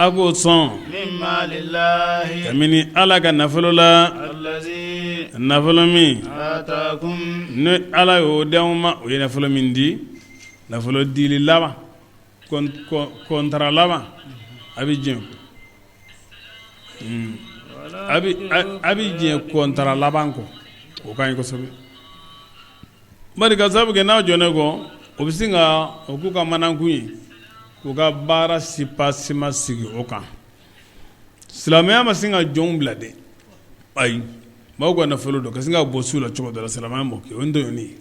A k'o sɔn kabini Ala ka nafolo la, nafolo min ni Ala y'o di aw ma, o ye nafolo min di, nafolo dili laban, contrat laban, a bɛ jɛn a bɛ jɛn contrat laban kɔ, o ka ɲi kosɛbɛ. Bari ka sababu kɛ n'aw jɛnn'o kɔ o bɛ sin ka o k'u ka manakun ye k'u ka baara soubassement sigi o kan silamɛya ma sin ka jɔnw bila dɛ ayi maaw ka nafolo don ka sin ka bɔ su la cogo dɔ la silamɛya m'o kɛ o ye tɔɲɔni ye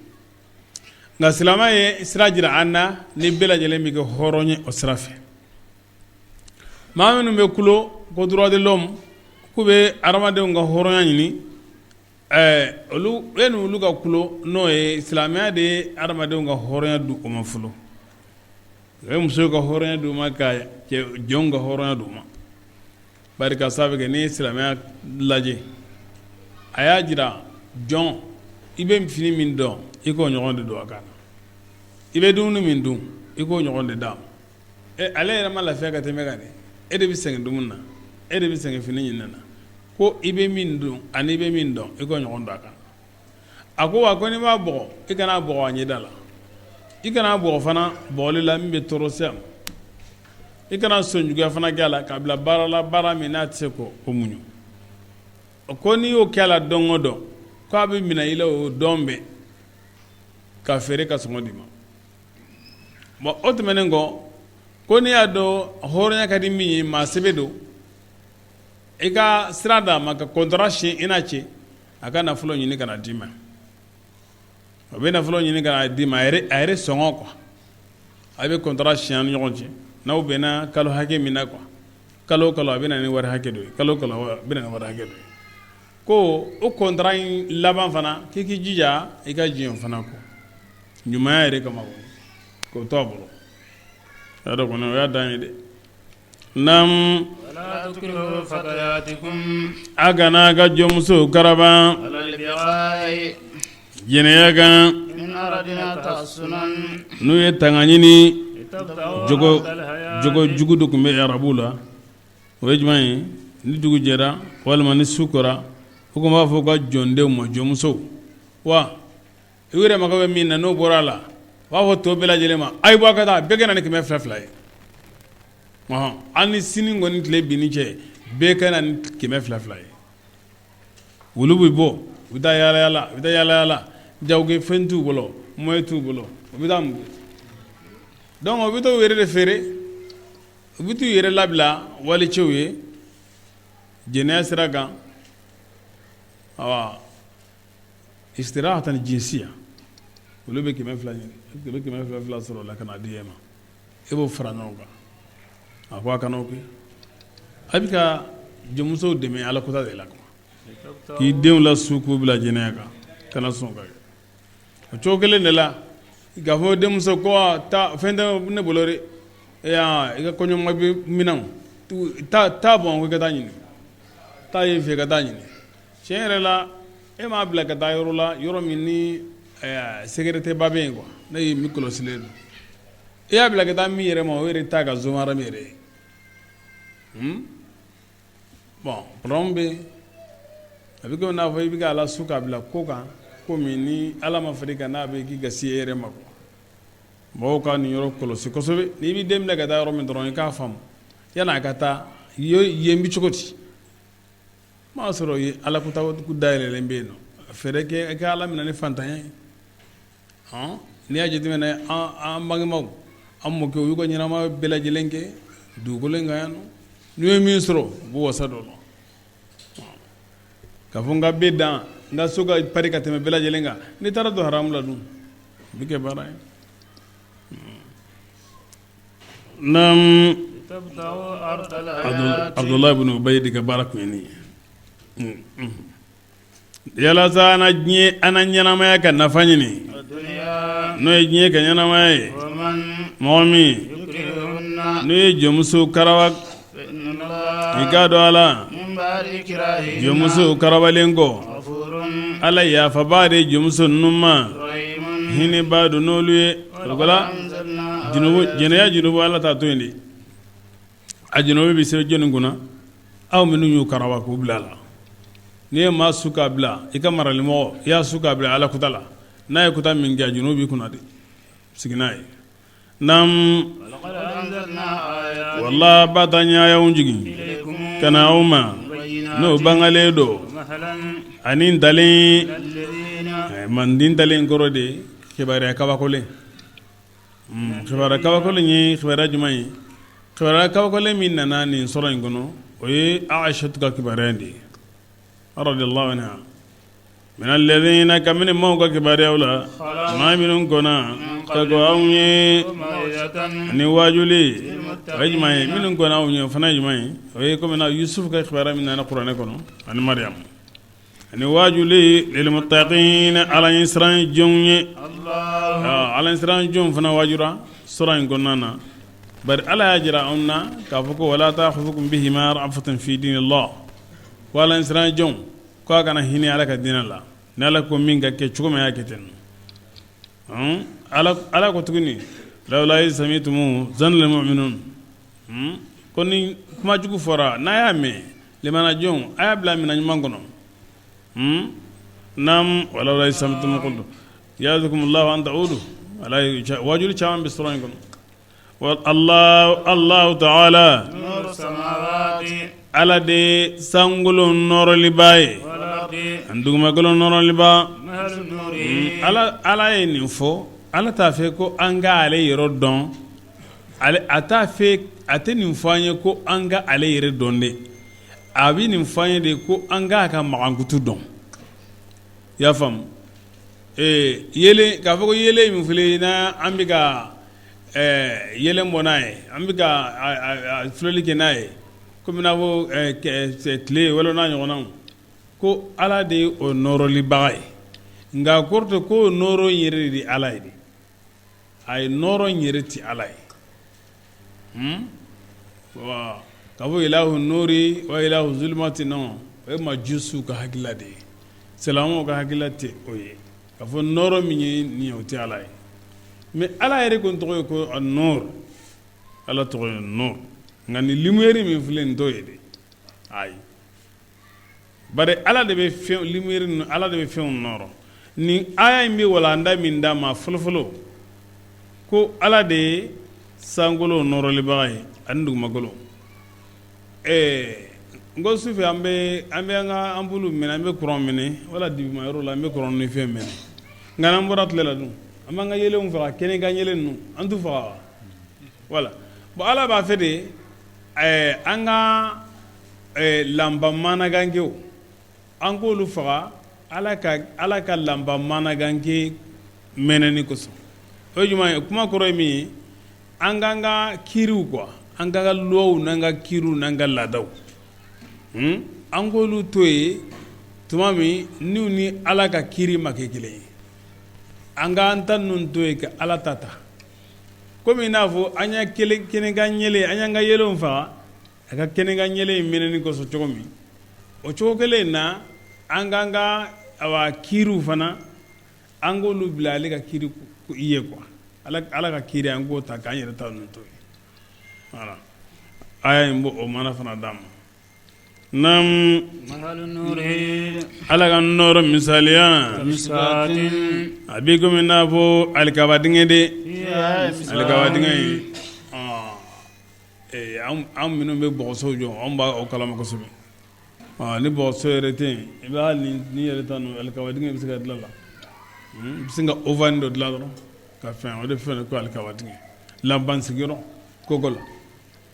nka silamɛya ye sira jira an na ni bɛɛ lajɛlen bɛ kɛ hɔrɔn ye o sira fɛ maa minnu bɛ kulo ko droit de l'homme k'u bɛ hadamadenw ka hɔrɔnya ɲini Olu e ni olu ka kulo n'o ye silamɛya de ye hadamadenw ka hɔrɔnya di u ma fɔlɔ o ye musow ka hɔrɔnya di u ma ka jɔnw ka hɔrɔnya di u ma bari ka sababu kɛ n'i ye silamɛya lajɛ a y'a jira jɔn i bɛ fini min don i k'o ɲɔgɔn de don a kan na i bɛ dumuni min dun i k'o ɲɔgɔn de d'a ma Ale yɛrɛ ma lafiya ka tɛmɛ kan dɛ e de bɛ sɛgɛn dumuni na e de bɛ sɛgɛn fini ɲini na ko i bɛ min dun ani i bɛ min don i k'o ɲɔgɔn don a kan a ko wa ko n'i b'a bugɔ i kana bugɔ a ɲɛda la i kana bugɔ fana bugɔli la min bɛ tɔɔrɔ se a ma i kana sɔn juguya fana kɛ a la k'a bila baara la baara min n'a tɛ se k'o muɲu ko n'i y'o kɛ a la don o don k'a bɛ minɛ i la o don bɛɛ ka feere ka sɔngɔ d'i ma bon o tɛmɛnen kɔ ko n'i y'a dɔn hɔrɔnya ka di min ye maa sɛbɛ don i ka sira d'a ma ka contrat signer i n'a cɛ a ka nafolo ɲini ka na d'i ma o bɛ nafolo ɲini ka na d'i ma a yɛrɛ sɔngɔ quoi a bɛ contrat signer ni ɲɔgɔn cɛ n'aw bɛnna kalo hakɛ min na quoi kalo o kalo a bɛ na ni wari hakɛ dɔ ye kalo o kalo a bɛ na ni wari hakɛ dɔ ye ko o contrat in laban fana k'i k'i jija i ka jɛn o fana kɔ ɲumanya yɛrɛ kama k'o to a bolo a dɔn kɔni o y'a dan ye dɛ naamu a kana a ka jɔnmuso karaba jɛnɛya kan n'u ye tanga ɲini jogo jugu dɔ tun bɛ arabuw la o ye jumɛn ye ni dugu jɛra walima ni su kora u tun b'a fɔ u ka jɔndenw ma jɔnmusow wa u yɛrɛ mako bɛ min na n'o bɔra a la u b'a fɔ tɔw bɛɛ lajɛlen ma a ye bɔ a ka taa bɛɛ ka na ni 200 200 ye ɔhɔn an ni sini kɔni tile binni cɛ bɛɛ ka na ni 200 200 ye olu bɛ bɔ u bɛ taa yaala yaala u bɛ taa yaala yaala jagokɛfɛn t'u bolo moyen t'u bolo u bɛ taa mun kɛ donc u bɛ t'u yɛrɛ de feere u bɛ t'u yɛrɛ labila walicɛw ye jɛnɛya sira kan awa istirahatan jinsiya olu bɛ 200 ɲini u bɛ 200 200 sɔrɔ o la ka na di e ma e b'o fara ɲɔgɔn kan a ko a kana o kɛ a bɛ ka jɔnmusow dɛmɛ ala kota de la quoi k'i denw lasu k'u bila jɛnɛya kan kana sɔn ka kɛ o cogo kelen de la k'a fɔ denmuso ko taa fɛn tɛ ne bolo dɛ i ka kɔɲɔ minɛnw taa bɔn ko i ka taa ɲini taa yen fɛ ka taa ɲini tiɲɛ yɛrɛ la e m'a bila ka taa yɔrɔ la yɔrɔ min ni sécurité ba bɛ yen quoi ne ye min kɔlɔsilen don e y'a bila ka taa min yɛrɛ ma o yɛrɛ t'a ka zone haramu yɛrɛ ye bon problème bɛ a bɛ komi n'a fɔ i bɛ k'a lasu k'a bila ko kan ko min ni ala ma far'i kan n'a bɛ k'i gasi e yɛrɛ ma quoi mɔgɔw ka nin yɔrɔ kɔlɔsi kosɛbɛ n'i b'i den bila ka taa yɔrɔ min dɔrɔn i k'a faamu yanni a ka taa yen bɛ cogo di M'a sɔrɔ yen ala kota dayɛlɛlen bɛ yen nɔ fɛɛrɛ kɛ i ka ala minɛ ni fantanya ye n'i y'a jateminɛ an bangebaaw an mɔkɛ u y'u ka ɲɛnamaya bɛɛ lajɛlen kɛ dugukolo in kan yan nɔ n'u ye min sɔrɔ u b'u wasa don o la k'a fɔ n ka bɛɛ dan n ka so ka pari ka tɛmɛ bɛɛ lajɛlen kan n'i taara don haramu la dun o bɛ kɛ baara ye Naamu Abudulayi bun Ubayi de ka baara tun ye nin ye yalasa an diɲɛ an na ɲɛnamaya ka nafa ɲini n'o ye diɲɛ ka ɲɛnamaya ye mɔgɔ min n'o ye jɔnmuso karaba i k'a dɔn ala jɔnmuso karabalen kɔ ala yafabaa de jɔnmuso ninnu ma hinɛbaa don n'olu ye jɛnɛya jurumu ala t'a to yen de. A junubu bɛ sɛbɛn jɔnni kunna? Aw minnu y'u karaba k'u bila a la. N'i ye maa su k'a bila i ka maralimɔgɔ, i y'a su k'a bila ala kuta la, n'a ye kuta min kɛ, a junubu b'i kunna de. Sigi n'a ye. Naam, wala ba ta ɲayaw jigin ka na aw ma, n'o bangalen don ani ntalen manden. Ntalen kɔrɔ de kibaruya kabakolen. Kibaruya kabakolen ye kibaruya jumɛn ye? Kibaruya kabakolen min nana nin sura in kɔnɔ, o ye Aishatu ka kibaruya de ye, radiyallahu anha. Min alladhina, kabini maaw ka kibaruyaw la, maa minnu kɔnna ka kɔn aw ɲɛ, ani waajuli. O ye jumɛn ye? Minnu kɔnna aw ɲɛ, o fana ye jumɛn ye? O ye komi Yusufu ka kibaruya min nana kuranɛ kɔnɔ ani Mariyamu, ani waajuli lilmuttaqin, ala ɲɛsiran jɔnw ye. Ala ɲɛsiran jɔnw fana waajura sura in kɔnɔna na. Bari ala y'a jira anw na k'a fɔ ko wala ta'khudhukum bihima ra'fatun fi dinillah, ko ala ɲɛsiran jɔnw ko a kana hinɛ ala ka diinɛ la. Ni ala ko min ka kɛ cogo min, y'a kɛ ten. Ala ko tuguni lawla iz sami'tumuhu zanna al-mu'minun, ko ni kuma jugu fɔra, n'a y'a mɛn, limana jɔnw, a y'a bila minɛn ɲuman kɔnɔ. Naam, walawla iz sami'tumuhu qultum ya'izukumullahu an ta'udu. Waajuli caman bɛ sura in kɔnɔ. Allahu ta'ala, ala de sankolo nɔrɔliba ye ani dugumakolo nɔrɔliba. Ala ye nin fɔ. Ala t'a fɛ ko an ka ale yɛrɛ dɔn. A t'a fɛ, a tɛ nin fɔ an ye ko an ka ale yɛrɛ dɔn dɛ. A bɛ nin fɔ an ye de ko an k'a ka makankutu dɔn. I y'a faamu? Ee, yeelen, k'a fɔ ko yeelen min filɛ n'a an bɛ ka yeelen bɔ n'a ye, an bɛ ka filɛli kɛ n'a ye, komi n'a fɔ tile wala n'a ɲɔgɔnnaw, ko ala de ye o nɔrɔlibaga ye. Nka kɔrɔ tɛ ko nɔrɔ in yɛrɛ de ye ala ye dɛ. A ye nɔrɔ in yɛrɛ tɛ ala ye. K'a fɔ ilahu nuri wa ilahu zulumati, non, o ye majusiw ka hakilila de ye. Silamɛw ka hakilila tɛ o ye. K'a fɔ nɔrɔ min ye nin ye, o tɛ ala ye. Mais ala yɛrɛ ko tɔgɔ ye ko an-nur. Ala tɔgɔ ye nur. Nka ni lumière min filɛ nin t'o ye dɛ, ayi. Bari ala de bɛ fɛn lumière ninnu, ala de bɛ fɛnw nɔrɔ. Nin aya in bɛ walanda min d'a ma fɔlɔfɔlɔ, ko ala de ye sankolo nɔrɔlibaga ye ani dugumakolo. Ɛɛ, n ko sufɛ an bɛ an ka ampoule minɛ, an bɛ courant minɛ wala dibima yɔrɔ la, an bɛ courant ni fɛn minɛ. Nka n'an bɔra tile la dun, an b'an ka yeelenw faga, kɛnɛ kan yeelen ninnu, an t'u faga wa? Wala bon, ala b'a fɛ de an ka lanpa managankew, an k'olu faga ala ka lanpa managanke mɛnɛni kosɔn. O ye jumɛn ye? Kuma kɔrɔ ye min ye, an k'an ka kiiriw quoi, an k'an ka loiw n'an ka kiiriw n'an ka laadaw, an k'olu to yen tuma min n'u ni ala ka kiiri ma kɛ kelen ye. An k'an ta ninnu to yen ka ala ta ta. Komi i n'a fɔ an y'a kɛnɛkan yeelen, an y'an ka yeelenw faga a ka kɛnɛkan yeelen in mɛnɛni kosɔn cogo min, o cogo kelen in na, an k'an ka awa kiiriw fana, an k'olu bila ale ka kiiri ye quoi. Ala ka kiiri, an k'o ta k'an yɛrɛ ta ninnu to yen. Voilà, aya in b'o o maana fana d'an ma. Naam, ala ka nɔɔrɔ misaliya a b'i komi n'a fɔ alikaba dingɛ de, alikaba dingɛ in. An minnu bɛ bɔgɔsow jɔ, an b'a o kalama kosɛbɛ. Ni bɔgɔso yɛrɛ tɛ yen, i bɛ hali ni yɛrɛ ta alikaba dingɛ bɛ se ka dilan la, i bɛ se ka ovani dɔ dilan dɔrɔn ka fɛn. O de fɛn ko alikaba dingɛ, lanpan sigiyɔrɔ koko la,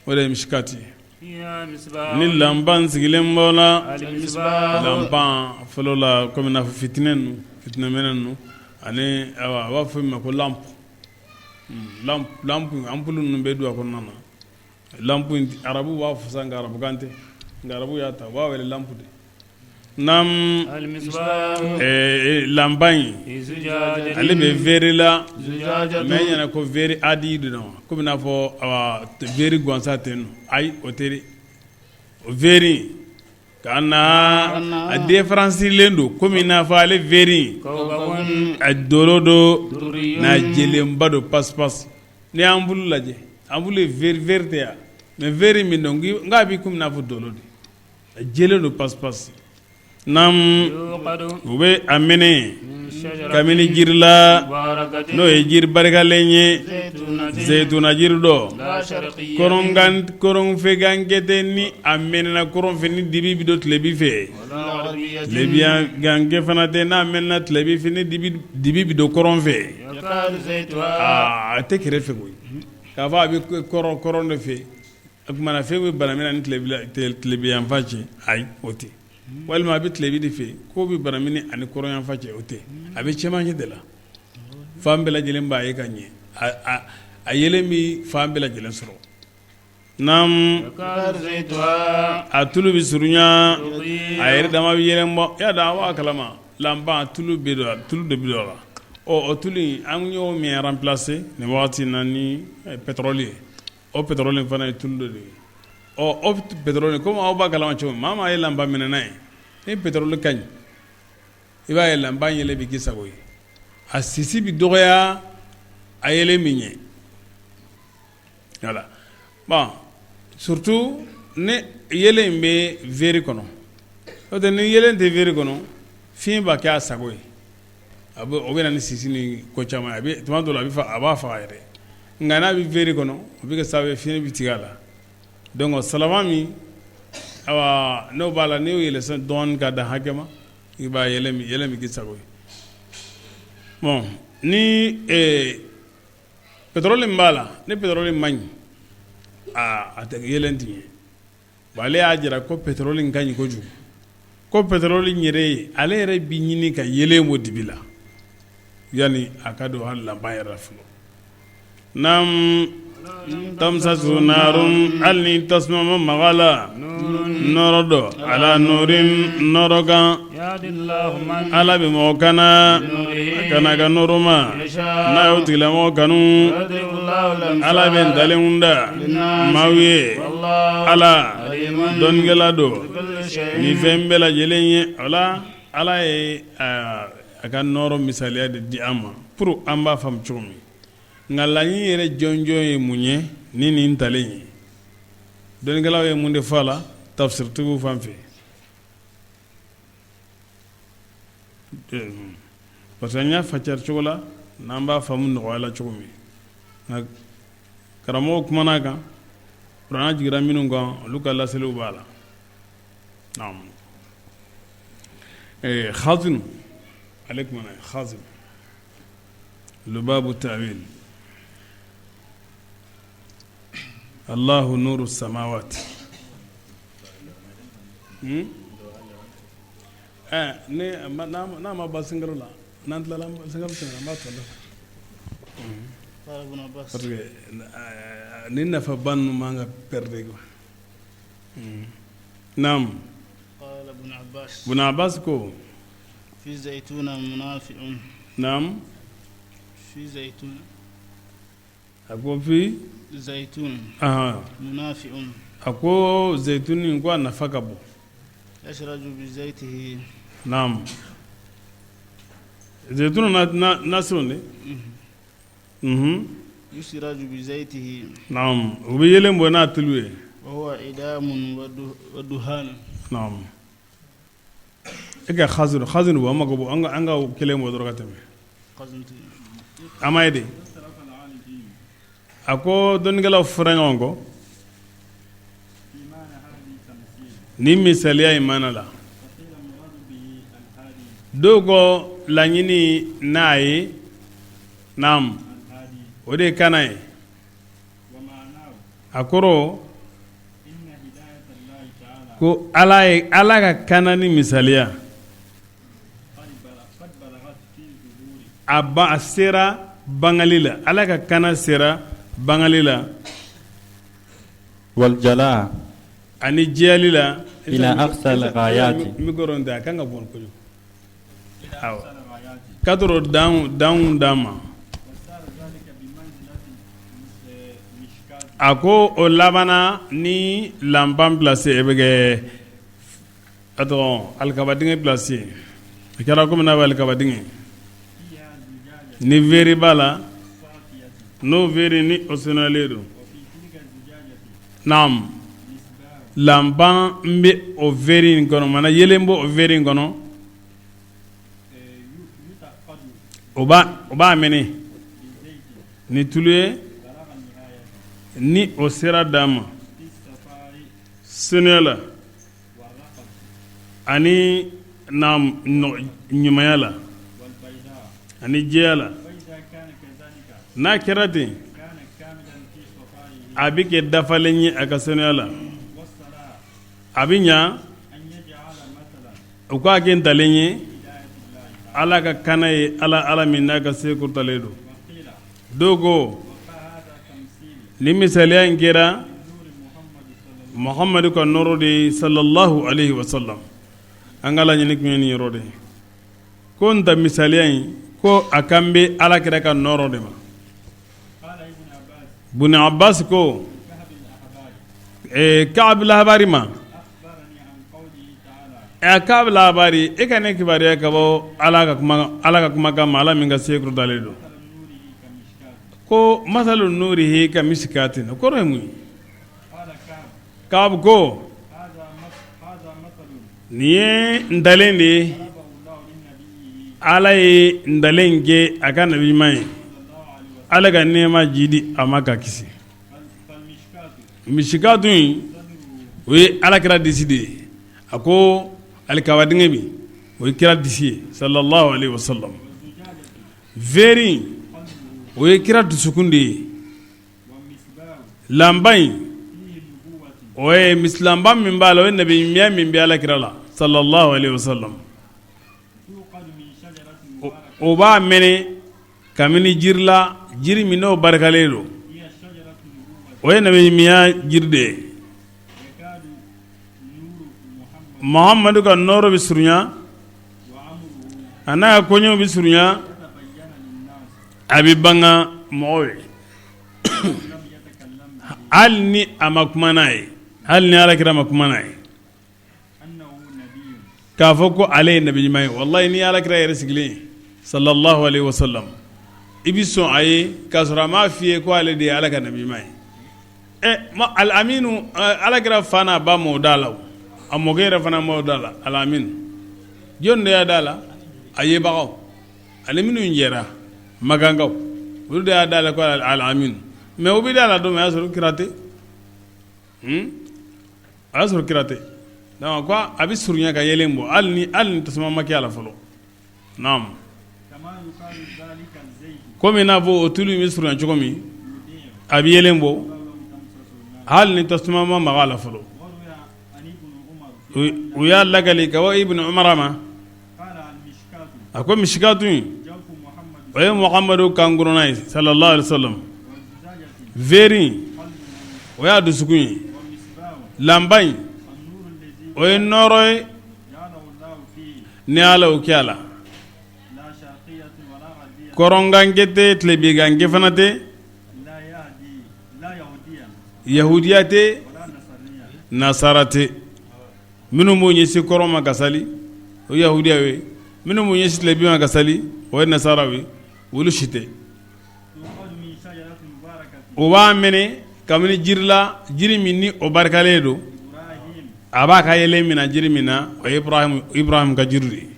o de ye misikati ye. Ni lanpan sigilen b'o la, lanpan fɔlɔ la, komi n'a fɔ fitinɛ ninnu, fitinɛminɛ ninnu, ani a b'a fɔ min ma ko lampe, lampe, ampoule ninnu bɛ don a kɔnɔna na. Lampe, arabu b'a fɔ sisan, nka arabukan tɛ, nka arabu y'a ta, u b'a wele lampe de. Naam, lanpan in, ale bɛ verre la, mais ɲɛna ko verre adi de don, komi n'a fɔ verre gansan tɛ nɔ. Ayi, o tɛ o verre ka na, a différencier don komi n'a fɔ ale verre a dolo don n'a jɛlenba don pasi pasi. N'i y'ampoule lajɛ, ampoule ye verre tɛ yan. Mais verre min don, n k'a b'i komi n'a fɔ dolo de, a jɛlen don pasipasi. Naam, u bɛ a mɛnɛ kabini jiri la, n'o ye jiri barikalen ye, zeyituna jiri dɔ, kɔrɔnfɛgankɛ tɛ, ni a mɛnɛna kɔrɔn fɛ ni dibi bɛ don tilebin fɛ, tilebingankɛ fana tɛ, n'a mɛnɛna tilebin fɛ ni dibi bɛ don kɔrɔn fɛ, a tɛ kɛrɛfɛ koyi, k'a fɔ a bɛ kɔrɔn de fɛ, o tuma na fɛn bɛ banamini ani tilebinyanfan cɛ, ayi, o tɛ. Walima a bɛ tilebin de fɛ k'o bɛ banamini ani kɔrɔnyanfan cɛ, o tɛ. A bɛ cɛmancɛ de la, fan bɛɛ lajɛlen b'a ye ka ɲɛ, a yeelen bɛ fan bɛɛ lajɛlen sɔrɔ. Naam, a tulu bɛ surunya, a yɛrɛ dama bɛ yeelen bɔ. I y'a dɔn, a b'a kalama, lanpan tulu bɛ don, tulu de bɛ don a la. Ɔ, o tulu in, an y'o min remplacer nin waati in na ni pétrole ye, o pétrole in fana ye tulu dɔ de ye. Ɔ, o pétrole, komi aw b'a kalama cogo min, maa maa ye lanpan mɛnɛna ye, ni pétrole ka ɲi, i b'a ye lanpan yeelen bɛ k'i sago ye, a sisi bɛ dɔgɔya, a yeelen bɛ ɲɛ. Voilà. Bon, surtout ni yeelen in bɛ verre kɔnɔ, n'o tɛ ni yeelen tɛ verre kɔnɔ, fiɲɛ b'a kɛ a sago ye, a bɛ o bɛ na ni sisi ni ko caman ye, a bɛ tuma dɔw la a bɛ a b'a faga yɛrɛ. Nka n'a bɛ verre kɔnɔ, o bɛ kɛ sababu ye fiɲɛ bɛ tigɛ a la. Donc salama min, awa, n'o b'a la, n'i y'o yɛlɛ sisan dɔɔnin ka dan hakɛ ma, i b'a yeelen bɛ k'i sago ye. Bon, ni pétrole min b'a la, ni pétrole man ɲi, aa, a tɛ yeelen tɛ ɲɛ. Bon, ale y'a jira ko pétrole in ka ɲi kojugu, ko pétrole in yɛrɛ ye, ale yɛrɛ bi ɲini ka yeelen bɔ dibi la yanni a ka don hali lanpan yɛrɛ la fɔlɔ. Naam, tamsasu naarun, hali ni tasuma ma maga la, nɔɔrɔ dɔ ala nurin, nɔɔrɔ kan, Ala bɛ mɔgɔ kana kana ka nɔɔrɔ ma n'a y'o tigilamɔgɔ kanu. Ala bɛ ntalen da maaw ye. Ala dɔnnikɛla don ni fɛn bɛɛ lajɛlen ye. Ala, Ala ye a ka nɔɔrɔ misaliya de di an ma pour an b'a faamu cogo min. Nka laɲini yɛrɛ jɔnjɔn ye mun ye ni nin ntalen ye? Dɔnnikɛlaw ye mun de fɔ a la tafsiritigiw fan fɛ? Parce que an y'a facari cogo la n'an b'a faamu nɔgɔya la cogo min, nka karamɔgɔw kumana a kan, kuranɛ jiginra minnu kan, olu ka laseliw b'a la. Naam, Khazinu, ale kumana Khazin lubabu tawil, Allahu nuru samawati. N'a ma ban sunkalo la, n'an tilala sunkalo tɛmɛna, an b'a tɔ dafa, parce que nin nafaba ninnu man ka perdre quoi. Naam, Ibn Abbas ko naam, a ko fi zayitun, munafi'un, a ko zayituni ko a nafa ka bon. Yasraju bi zayitihi. Naam, zayitun nasirun de. Yusraju bi zayitihi. Naam, u bɛ yeelen bɔ n'a tulu ye. Wa huwa idamun wa duhan. Naam, e ka khazin khazin bɔ, an mako bɔ an ka kelen bɔ dɔrɔn ka tɛmɛ. A ma ye de, a ko dɔnnikɛlaw fɔra ɲɔgɔn kɔ ni misaliya in maana la. Dɔw ko laɲini n'a ye, naam, o de ye kana ye. A kɔrɔ ko Ala ye, Ala ka kana ni misaliya a ba a sera bangali la, Ala ka kana sera bangali la. Waljala. Ani jɛyali la. Ila aqsal ghayati. Micro tɛ a kan ka bɔ kojugu, awɔ, k'a tɔrɔ danw d'a ma. A ko o labanna ni lanpan place e bɛ kɛ a tɔgɔ alikaba dingɛ place, a kɛra komi n'a bɛ alikaba dingɛ ni verre b'a la, n'o verre ni o senuyalen don. Naam, lanpan n bɛ o verre in kɔnɔ, mana yeelen bɛ o verre in kɔnɔ, o b'a mɛnɛ ni tulu ye, ni o sera dan ma senuya la ani ɲumanya la ani jɛya la. N'a kɛra ten, a bɛ kɛ dafalen ye a ka senuya la, a bɛ ɲa u k'a kɛ ntalen ye Ala ka kana ye, Ala min n'a ka se kɔrɔtalen don. Dɔw ko nin misaliya in kɛra Muhamadu ka nɔɔrɔ de ye sallallahu alayhi wa sallam. An ka laɲini tun ye nin yɔrɔ de ye ko n ta misaliya in ko a kan bɛ Ala kira ka nɔɔrɔ de ma. Bun Abbas ko Kaabu Lahabari ma, Kaabu Lahabari, e ka ne kibaruya ka bɔ Ala ka kumakan ma, Ala min ka se kɔrɔtalen don, ko masalu nurihi ka misikatin, o kɔrɔ ye mun ye? Kaabu ko nin ye ntalen de ye, Ala ye ntalen kɛ a ka nabi ɲuman ye, Ala ka nɛɛma jidi a ma ka kisi. Misikatu in, o ye Ala kira disi de ye. A ko alikaba dingɛ min, o ye kira disi ye sallallahu alaihi wasallam. Verre in, o ye kira dusukun de ye. Lanba in, o ye misilanba min b'a la, o ye nabiɲumanya min bɛ Ala kira la sallallahu alaihi wasallam. O b'a mɛnɛ kabini jiri la, jiri min n'o barikalen don, o ye nabiɲumanya jiri de ye. Muhamadu ka nɔɔrɔ bɛ surunya, a n'a ka koɲɛw bɛ surunya, a bɛ banga mɔgɔw ye hali ni a ma kuma n'a ye, hali ni Ala kira ma kuma n'a ye k'a fɔ ko ale ye nabi ɲuman ye. Walayi, ni Ala kira yɛrɛ sigilen ye sallallahu alaihi wasallam, i bɛ sɔn a ye k'a sɔrɔ a m'a f'i ye ko ale de ye Ala ka nabi ɲuman ye. Ɛ al aminu, Ala kira fa n'a ba m'o da la, a mɔkɛ yɛrɛ fana m'o da la. Al aminu, jɔn de y'a da la? A yebagaw ani minnu jɛra makankaw, olu de y'a da la ko al aminu. Mais o bɛ da la don min, o y'a sɔrɔ kira tɛ, o y'a sɔrɔ kira tɛ. Donc ko a bɛ surunya ka yeelen bɔ hali ni tasuma ma kɛ a la fɔlɔ. Naam, komi n'a fɔ o tulu in bɛ surunya cogo min, a bɛ yeelen bɔ hali ni tasuma ma maga a la fɔlɔ. U y'a lakali ka bɔ Ibn Umar ma, a ko misikatu in, o ye Muhamadu kan kɔnɔna ye sallallahu alaihi wasallam. Verre in, o y'a dusukun ye. Lanba in, o ye nɔɔrɔ ye ni Ala y'o kɛ a la. Kɔrɔnkanke tɛ, tilebinkanke fana tɛ, yahudiya tɛ, nasara tɛ. Minnu b'u ɲɛsin kɔrɔn ma ka sali, o ye yahudiyaw ye. Minnu b'u ɲɛsin tilebin ma ka sali, o ye nasaraw ye. Olu si tɛ. O b'a mɛnɛ kabini jiri la, jiri min ni o barikalen don. A b'a ka yeelen minɛ jiri min na, o ye Ibrahim ka jiri de ye.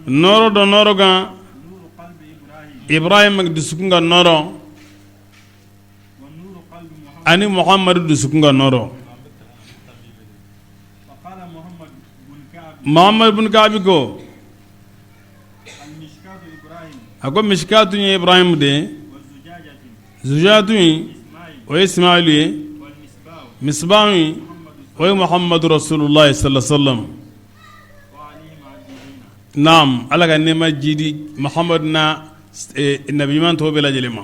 Nɔɔrɔ dɔ nɔɔrɔ kan, Ibrahim dusukun ka nɔɔrɔ ani Muhamadu dusukun ka nɔɔrɔ. Muhamadu bin Kaabi ko, a ko misikatu ye Ibrahim de ye, zujatu in o ye Ismail ye, misbahu in o ye Muhamadu rasululahi sallallahu alaihi wasallam. Naam, Ala ka nɛɛma jidi Muhamadu na nabi ɲuman tɔw bɛɛ lajɛlen ma.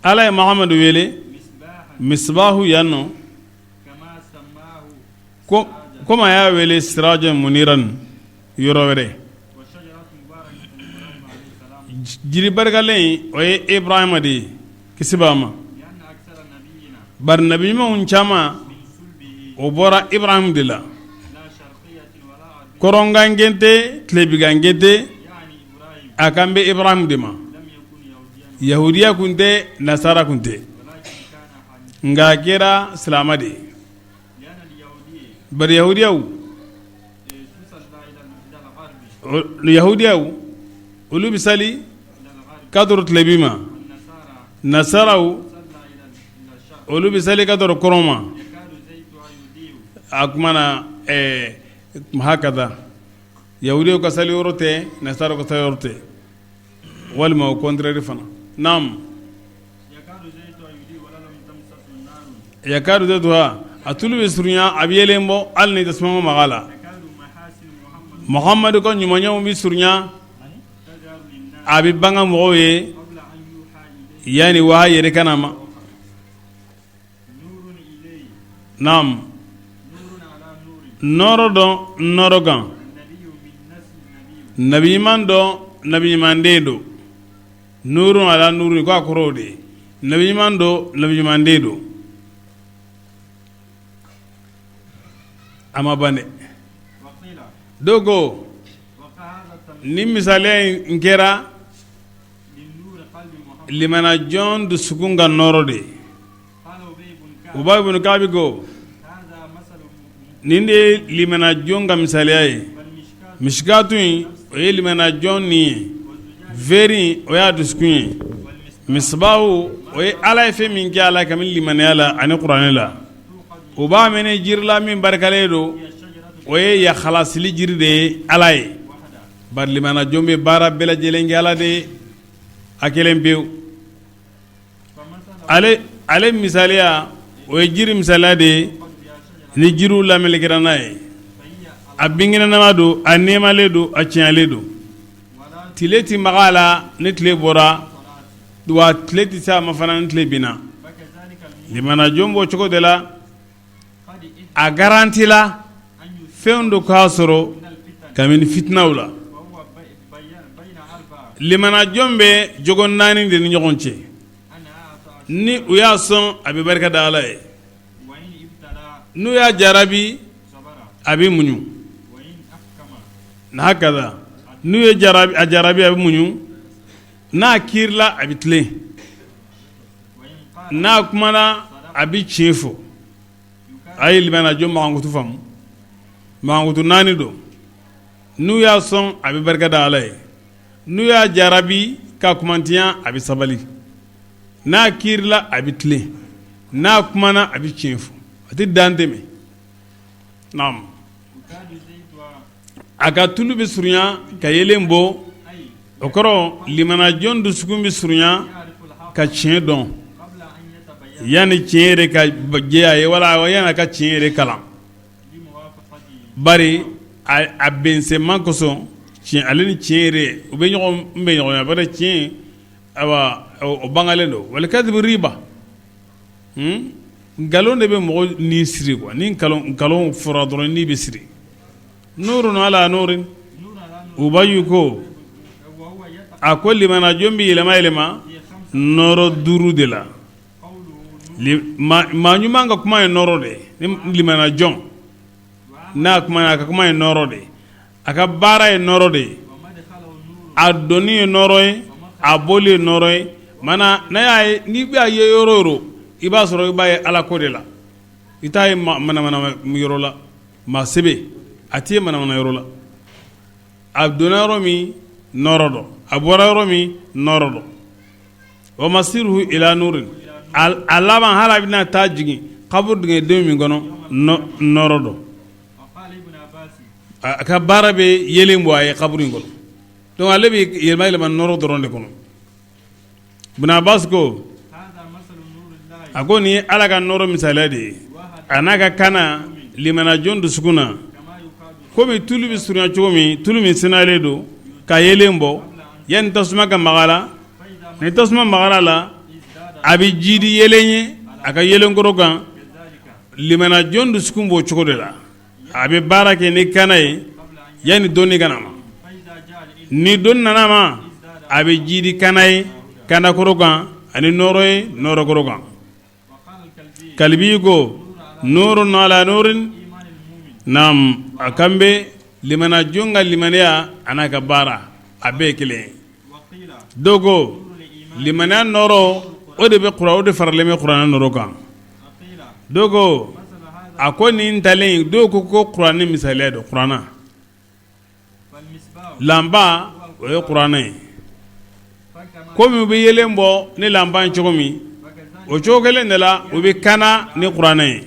Ala ye Muhamadu wele misbahu yan nɔ ko komi a y'a wele sirajan muniran yɔrɔ wɛrɛ. Jiri barikalen in, o ye Ibrahima de ye, kisi b'a ma, bari nabi ɲumanw caman o bɔra Ibrahim de la. Kɔrɔnkanke tɛ, tilebinkanke tɛ, a kan bɛ Ibrahim de ma. Yahudiya kun tɛ, nasara kun tɛ. Nka a kɛra silamɛ de ye. Bari yahudiyaw yahudiyaw olu bɛ sali ka tɔrɔ tilebin ma, nasaraw olu bɛ sali ka tɔrɔ kɔrɔn ma. A kuma na ɛɛ hakaza yahudiyaw ka sali yɔrɔ tɛ, nasaraw ka sali yɔrɔ tɛ, walima au contraire fana. Naamu. Yakadu zaytuha a tulu bɛ surunya, a bɛ yeelen bɔ hali ni tasuma ma maga a la. Muhamadu ka ɲumanyaw bɛ surunya, a bɛ bange mɔgɔw ye yanni wahayi yɛrɛ ka na a ma. Naamu, nɔɔrɔ dɔn nɔɔrɔ kan, nabi ɲuman dɔn nabi ɲuman den don. Nurun ala nuru k'a kɔrɔ de ye nabi ɲuman don, nabi ɲuman den don. A ma ban dɛ. Dɔw ko ni misaliya in kɛra limanajɔn dusukun ka nɔɔrɔ de ye. Ubayi bun Kaabi ko nin de ye limanajɔn ka misaliya ye. Misikatu in o ye limanajɔn ni ye, verre o y'a dusukun ye, misibahu o ye Ala ye fɛn min kɛ a la kabini limaniya la ani kuranɛ la. U b'a mɛnɛ jiri la min barikalen don, o ye yakhalasili jiri de ye Ala ye. Bari limanajɔn bɛ baara bɛɛ lajɛlen kɛ Ala de ye a kelen pewu. Ale ale misaliya o ye jiri misaliya de ye ni jiriw lamelekera n'a ye. A binkɛnɛnama don, a nɛɛmalen don, a tiɲɛlen don. Tile tɛ maga a la ni tile bɔra, wa tile tɛ se a ma fana ni tile binna. Limanajɔn b'o cogo de la. A garantila fɛn dɔ k'a sɔrɔ kabini fitinaw la. Limanajɔn bɛ jogo naani de ni ɲɔgɔn cɛ, ni u y'a sɔn a bɛ barika da Ala ye, n'u y'a jarabi a bɛ muɲu, hakaza n'u ye a jarabi a bɛ muɲu, n'a kiirila a bɛ tilen. N'a kumana a bɛ tiɲɛ fɔ. A ye limanajɔn mankutu faamu, mankutu naani don. N'u y'a sɔn a bɛ barika da Ala ye, n'u y'a jarabi ka kumantiya a bɛ sabali, n'a kiirila a bɛ tilen, n'a kumana a bɛ tiɲɛ fɔ, a tɛ dan tɛmɛ. Naamu, a ka tulu bɛ surunya ka yeelen bɔ, o kɔrɔ limanajɔn dusukun bɛ surunya ka tiɲɛ dɔn yanni tiɲɛ yɛrɛ ka jɛya a ye, wala yanni a ka tiɲɛ yɛrɛ kalan. Bari a bɛnsɛman kosɔn tiɲɛ, ale ni tiɲɛ yɛrɛ u bɛ ɲɔgɔn bɛ ɲɔgɔn ye, bari tiɲɛ awa o bangalen don. Walikadibu riba, nkalon de bɛ mɔgɔ ni siri quoi. Ni nkalon fɔra dɔrɔn ni bɛ siri. Nurun ala nurin, Ubayu ko a ko limanajɔn bɛ yɛlɛma yɛlɛma nɔɔrɔ duuru de la. Maa ɲuman ka kuma ye nɔɔrɔ de ye. Limanajɔn n'a kuma, a ka kuma ye nɔɔrɔ de ye, a ka baara ye nɔɔrɔ de ye, a donni ye nɔɔrɔ ye, a bɔli ye nɔɔrɔ ye. Mana n'a y'a ye, n'i b'a ye yɔrɔ o yɔrɔ, i b'a sɔrɔ i b'a ye Ala ko de la. I t'a ye manamana yɔrɔ la, maa sɛbɛ a t'i ye manamana yɔrɔ la. A donna yɔrɔ min nɔɔrɔ dɔ, a bɔra yɔrɔ min nɔɔrɔ dɔ. Wa masiruhu ila nurin, a laban hali a bɛna taa jigin kaburu dingɛ den min kɔnɔ, nɔɔrɔ dɔ. A ka baara bɛ yeelen bɔ a ye kaburu in kɔnɔ. Donc ale bɛ yɛlɛma yɛlɛma nɔɔrɔ dɔrɔn de kɔnɔ. Ibn Abbas ko a ko nin ye Ala ka nɔɔrɔ misaliya de ye a n'a ka kana limanajɔn dusukun na, komi tulu bɛ surunya cogo min, tulu min senalen don ka yeelen bɔ yanni tasuma ka maga a la. Ni tasuma magara a la, a bɛ jidi yeelen ye a ka yeelenkɔrɔ kan. Limanajɔn dusukun b'o cogo de la, a bɛ baara kɛ ni kana ye yanni dɔnni ka na ma. Ni dɔnni nana ma, a bɛ jidi kana ye kanakɔrɔ kan ani nɔɔrɔ ye nɔɔrɔkɔrɔ kan. Kalibi ko nurun ala nurin, naam, a kan bɛ limanajɔn ka limaniya a n'a ka baara a bɛɛ ye kelen ye. Dɔw ko limaniya nɔɔrɔ o de bɛ o de faralen bɛ kuranɛ nɔɔrɔ kan. Dɔw ko a ko nin ntalen dɔw ko ko kuranɛ misaliya don kuranɛ lanba o ye kuranɛ ye komi u bɛ yeelen bɔ ni lanba ye cogo min o cogo kelen de la u bɛ kana ni kuranɛ ye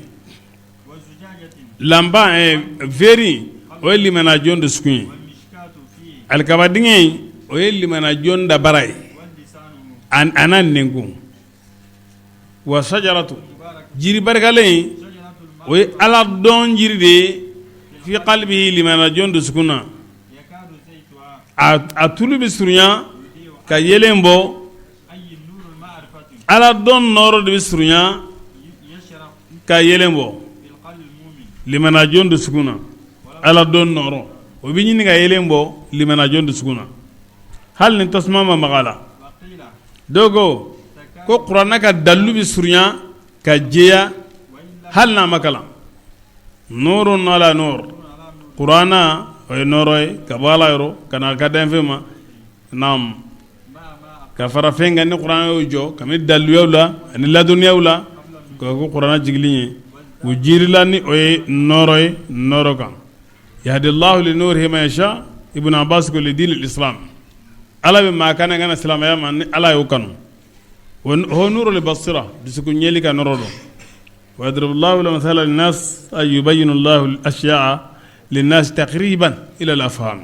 lanba veri o ye limanajɔn dusukun ye alikaba dingɛ in o ye limanajɔn dabara ye a n'a nɛnkun wa sajaratu jiri barikalen in o ye ala dɔn jiri de ye fi qalbihi limanajɔn dusukun na a tulu bɛ surunya ka yeelen bɔ ala dɔn nɔɔrɔ de bɛ surunya ka yeelen bɔ limanajɔn dusukun na ala dɔn nɔɔrɔ o bɛ ɲini ka yeelen bɔ limanajɔn dusukun na hali ni tasuma ma maga a la dɔw ko ko kuranɛ ka dalilu bɛ surunya ka jɛya hali n'a ma kalan nurun ala nur kuranɛ o ye nɔɔrɔ ye ka bɔ ala yɔrɔ ka na a ka danfɛn ma naam ka fara fɛn kan ni kuranɛ y'o jɔ kabini daliluyaw la ani ladɔnniyaw la ka ko kuranɛ jigilen ye u jirila ni o ye nɔɔrɔ ye nɔɔrɔ kan yahdillahu li nurihi man yasha ibn abbas ko li dinil islam ala bɛ maa kanu ka na silamɛya ma ni ala y'o kanu o nurul basira dusukun ɲɛli ka nɔɔrɔ don wa yadribullahu al-amthala linnas ay yubayyinu Allahu al-ashya'a linnas taqriban ila al-afham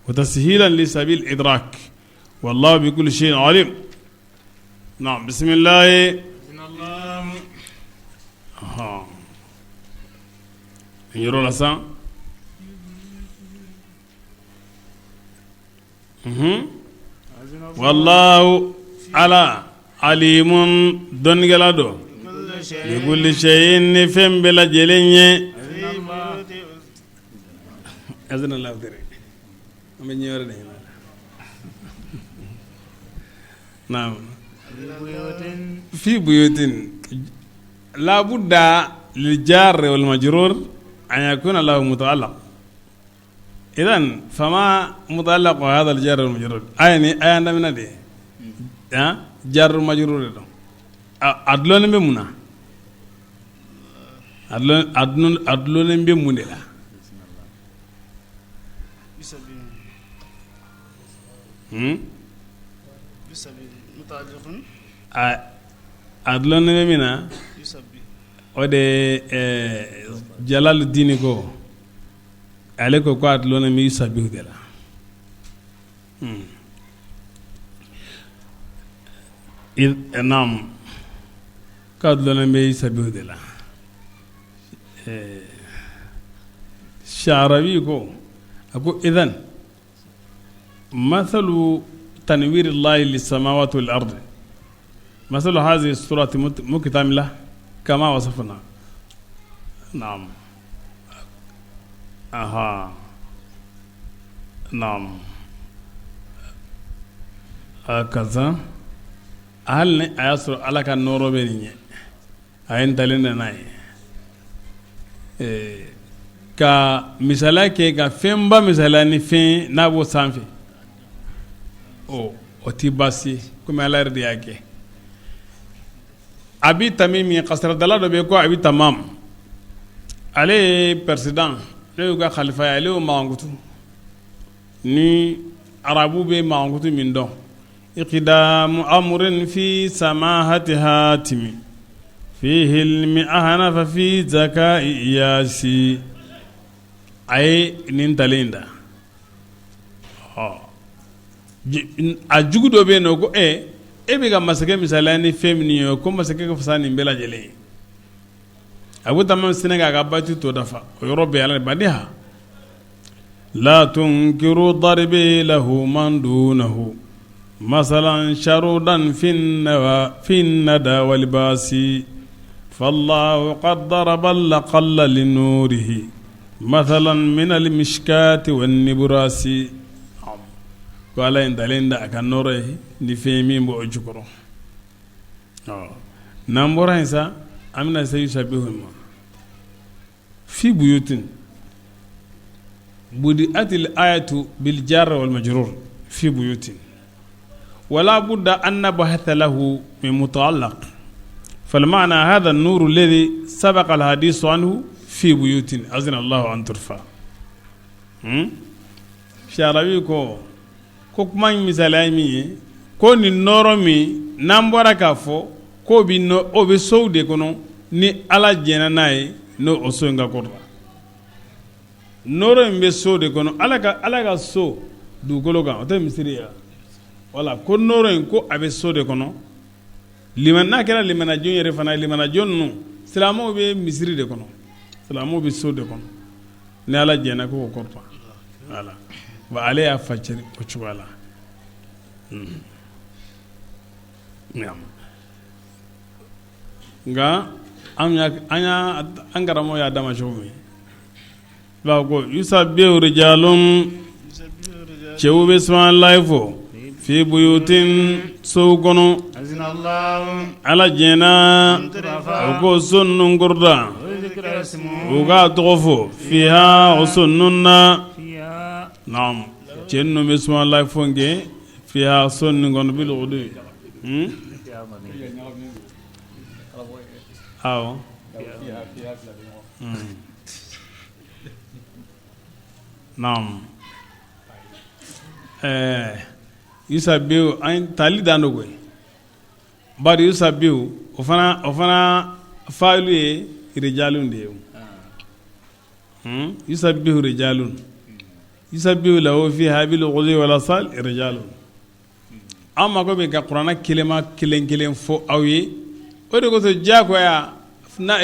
wa tashilan li sabil idrak wallahu bi kulli shay'in alim na'am bismillah yɔrɔ la sa wallahu ala alimun dɔnnikɛla don bi kulli shay'in ni fɛn bɛɛ lajɛlen ye an bɛ ɲɛ wɛrɛ de ɲini naam fi buyutin la budda lil jar wal majrur an yakuna lahu muta'allaq idan fama muta'allaq hadha al jar wal majrur aya ni aya daminɛ de jar majrur de don a dulonnen bɛ mun na a dulonnen bɛ mun de la A dulonnen bɛ min na o de Jalaludini ko ale ko ko a dulonnen bɛ yusabihu de la naam k'a dulonnen bɛ yusabihu de la Sharawi ko a ko idan masalu tanwirillahi lissamawati wal ardi masalu hazihi surati muktamila kama wasafna naam aha naam hakaza hali ni a y'a sɔrɔ ala ka nɔɔrɔ bɛ nin ye a ye ntalen da n'a ye ka misaliya kɛ ka fɛnba misaliya ni fɛn n'a b'o sanfɛ o tɛ baasi ye komi ala yɛrɛ de y'a kɛ abi tamimi kasiradala dɔ bɛ yen ko abi tamam ale ye président n'o y'u ka khalifa ye ale y'o mankutu ni arabu bɛ mankutu min dɔn iqdamu amrin fi samahati hatimi fi hilmi ahnafa fi zaka'i iyasi a ye nin ntalen da a jugu dɔ bɛ yen nɔ ko e e bɛ ka masakɛ misaliya ni fɛn min ye ko masakɛ ka fisa nin bɛɛ lajɛlen ye abu tamam sinna k'a ka bati tɔ dafa o yɔrɔ bɛɛ ala badiha la tunkiru daribi lahu man dunahu masalan sharudan fi nada wal basi fallahu qad daraba al-aqalla li nurihi masalan min al-mishkati wan nibrasi ko ala ye ntalen da a ka nɔɔrɔ ye ni fɛn min b'o jukɔrɔ n'an bɔra yen sa an bɛna se yusabihu ma fi buyutin budi'atil ayatu bil jar wal majrur fi buyutin wala budda an nabhatha lahu min muta'allaq Falmaana hada nuru ladi sabaqa alhadisu anhu fi buyutin azina Allahu an turfa Sharawi ko ko kuma in misaliya ye min ye ko nin nɔɔrɔ min n'an bɔra k'a fɔ k'o bɛ o bɛ sow de kɔnɔ ni Ala jɛnna n'a ye n'o o so in ka kɔrɔta nɔɔrɔ in bɛ so de kɔnɔ Ala ka so dugukolo kan o tɛ misiri ye wala ko nɔɔrɔ in ko a bɛ so de kɔnɔ n'a kɛra limanajɔn yɛrɛ fana ye limanajɔn ninnu silamɛw bɛ misiri de kɔnɔ silamɛw bɛ so de kɔnɔ ni Ala jɛnna k'o kɔrɔta wala wa ale y'a fasiri o cogoya la nka an karamɔgɔ y'a d'a ma cogo min Ba ko yusabbihu rijalun cɛw bɛ subahanallahi fɔ fi buyutin sow kɔnɔ Ala jɛnna u k'o so ninnu kɔrɔta u k'a tɔgɔ fɔ fiha o so ninnu na naam cɛ ninnu bɛ subahanallahi fɔ kɛ fiha so ninnu kɔnɔ bil guduwi awɔ Naam ɛɛ yusabbihu an tali dan don koyi bari yusabbihu o fana fa'ilu ye rijalun de ye yusabbihu rijalun yusabbihu lahu fiha bil guduwwi wal asal rijalun an mako bɛ ka kuranɛ kelema kelen kelen fɔ aw ye o de kosɔn diyagoya na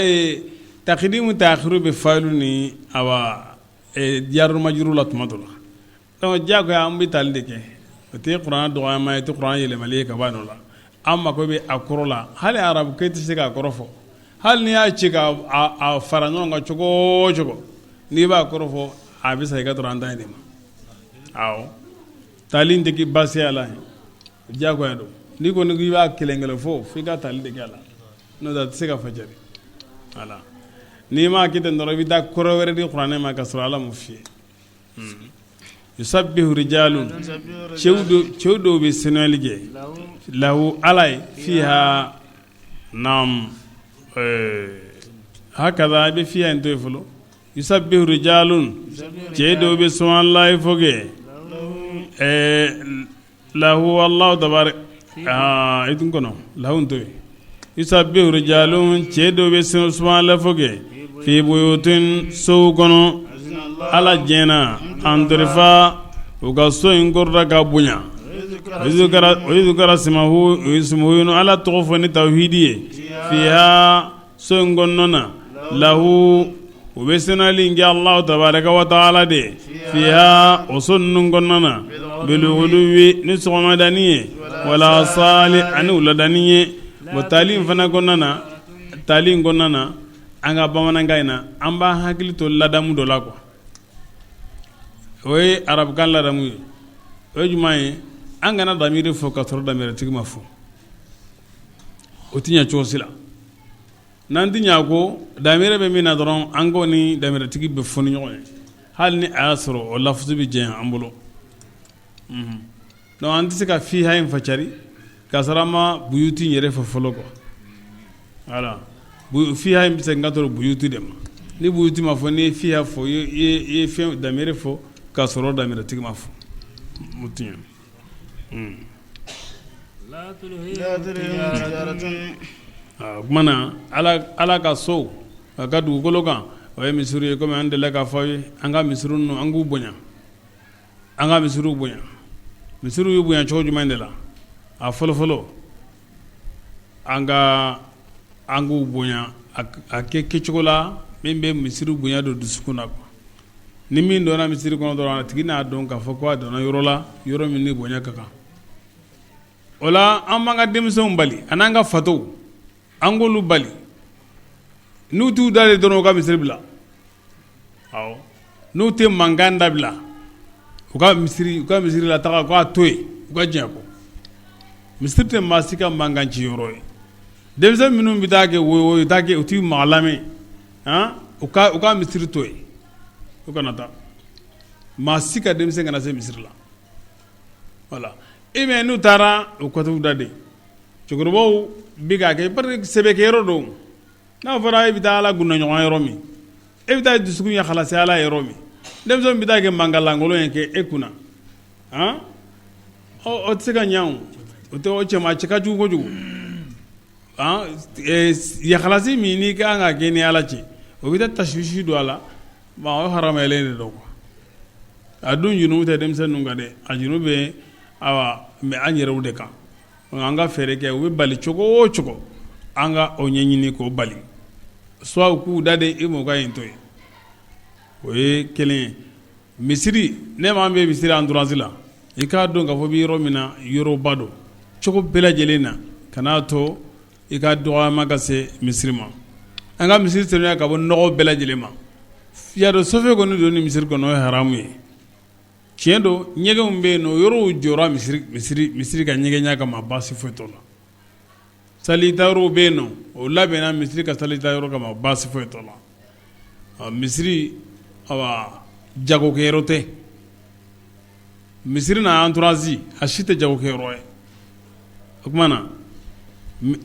takidimu taakhiru bɛ fa'ilu ni awa jarul majuru la tuma dɔ la donc diyagoya an bɛ tali de kɛ o tɛ kuranɛ dɔgɔyama ye o tɛ kuranɛ yɛlɛmali ye ka bɔ a nɔ la an mako bɛ a kɔrɔ la hali arabukɛ tɛ se k'a kɔrɔ fɔ hali n'i y'a ci ka a fara ɲɔgɔn kan cogo o cogo n'i b'a kɔrɔ fɔ a bɛ sa i ka to an ta in de ma awɔ Tali tɛ kɛ baasi y'a la diyagoya don n'i ko k'i b'a kelen kelen fɔ fo i ka tali de kɛ a la n'o tɛ a tɛ se ka fajari wala n'i m'a kɛ ten dɔrɔn i bɛ taa kɔrɔ wɛrɛ di kuranɛ ma ka sɔrɔ Ala m'o f'i ye yusabbihu rijalun cɛw dɔw bɛ senuyali kɛ lahu Ala ye fiha naam hakaza i bɛ fiha in to yen fɔlɔ Yusabbihu rijalun cɛ dɔw bɛ subahanallahi fɔ kɛ lahu Allahu tabaraka i tun kɔnɔ lahu to yen yusabbihu rijalun cɛ dɔw bɛ subahanallahi fɔ kɛ fi buyutin sow kɔnɔ Ala jɛnna an turfa u ka so in kɔrɔta ka bonya wa yuzkara ismuhu Ala tɔgɔ fɔ ni tawhidi ye fiha so in kɔnɔna na lahu u bɛ senuyali kɛ Alahu tabaraka wa taala de fiha o so ninnu kɔnɔna na bilguduwi ni sɔgɔmadani ye wal asali ani wuladani ye bon tali in fana kɔnɔna na tali in kɔnɔna na an ka bamanankan in na an b'an hakili to ladamu dɔ la quoi o ye arabukan ladamu ye o ye jumɛn ye an kana damiri fɔ ka sɔrɔ damiritigi ma fɔ o tɛ ɲɛ cogo si la n'an tɛ ɲɛ ko damiri bɛ min na dɔrɔn an k'o ni damiritigi bɛ fɔ ni ɲɔgɔn ye hali ni a y'a sɔrɔ o lafuzu bɛ jɛ an bolo donc an tɛ se ka fiha in facari k'a sɔrɔ an ma buyuti yɛrɛ fɔ fɔlɔ quoi voilà fiha in bɛ se ka to buyuti de ma ni buyuti ma fɔ n'i ye fiha fɔ i ye fɛn damiri fɔ k'a sɔrɔ damiritigi ma fɔ o tɛ ɲɛ O tuma na Ala ka so a ka dugukolo kan o ye misiri ye kɔmi an delila k'a fɔ aw ye an ka misiri ninnu an k'u bonya an ka misiriw bonya misiriw bɛ bonya cogo jumɛn de la a fɔlɔfɔlɔ an ka an k'u bonya a kɛ kɛcogo la min bɛ misiri bonya don dusukun na quoi ni min donna misiri kɔnɔ dɔrɔn a tigi n'a dɔn k'a fɔ ko a donna yɔrɔ la yɔrɔ min ni bonya ka kan o la an b'an ka denmisɛnw bali ani an ka fatɔw an k'olu bali n'u t'u da de dɔrɔn u ka misiri bila awɔ n'u tɛ mankan dabila u ka misiri u ka misiri la taga k'a to yen u ka jɛn kɔ misiri tɛ maa si ka mankan ci yɔrɔ ye denmisɛn minnu bɛ taa kɛ woyo taa kɛ u tɛ maa lamɛn u ka misiri to yen u kana taa maa si ka denmisɛn kana se misiri la voilà ou bien n'u taara u ka t'u da de. Cɛkɔrɔbaw bɛ k'a kɛ parce que sɛbɛkɛyɔrɔ don. N'a fɔra e bɛ taa Ala gundoɲɔgɔn yɔrɔ min, e bɛ taa dusukun ye halasi Ala yɔrɔ min, denmisɛn bɛ taa kɛ mankanlankolon ye kɛ e kunna, han, o tɛ se ka ɲɛ o, o tɛ o cɛ ma, a cɛ ka jugu kojugu. Yahalasi min n'i ka kan ka kɛ ni Ala cɛ, o bɛ taa tasuwisi don a la, bon o haramayalen de don quoi. A dun jurumu tɛ denmisɛn ninnu kan dɛ, a jurumu bɛ awa mais an yɛrɛw de kan. An ka fɛɛrɛ kɛ, u bɛ bali cogo o cogo, an ka o ɲɛɲini k'o bali, soit u k'u da de, i m'o ka yen to yen, o ye kelen ye. Misiri, ne m'an bɛ misiri entourage la, i k'a dɔn k'a fɔ i bɛ yɔrɔ min na, yɔrɔba don cogo bɛɛ lajɛlen na, kan'a to i ka dɔgɔyama ka se misiri ma. An ka misiri sanuya ka bɔ nɔgɔ bɛɛ lajɛlen ma. Y'a dɔn sofe kɔni don ni misiri kɔnɔ, o ye haramu ye. Tiɲɛ don, ɲɛgɛnw bɛ yen nɔ, yɔrɔw jɔra misiri ka ɲɛgɛnya kama, baasi foyi t'o la. Salita yɔrɔw bɛ yen nɔ, o labɛnna misiri ka salita yɔrɔ kama, baasi foyi t'o la. Misiri, awa, jagokɛyɔrɔ tɛ. Misiri n'a entourage, a si tɛ jagokɛyɔrɔ ye. O tuma na,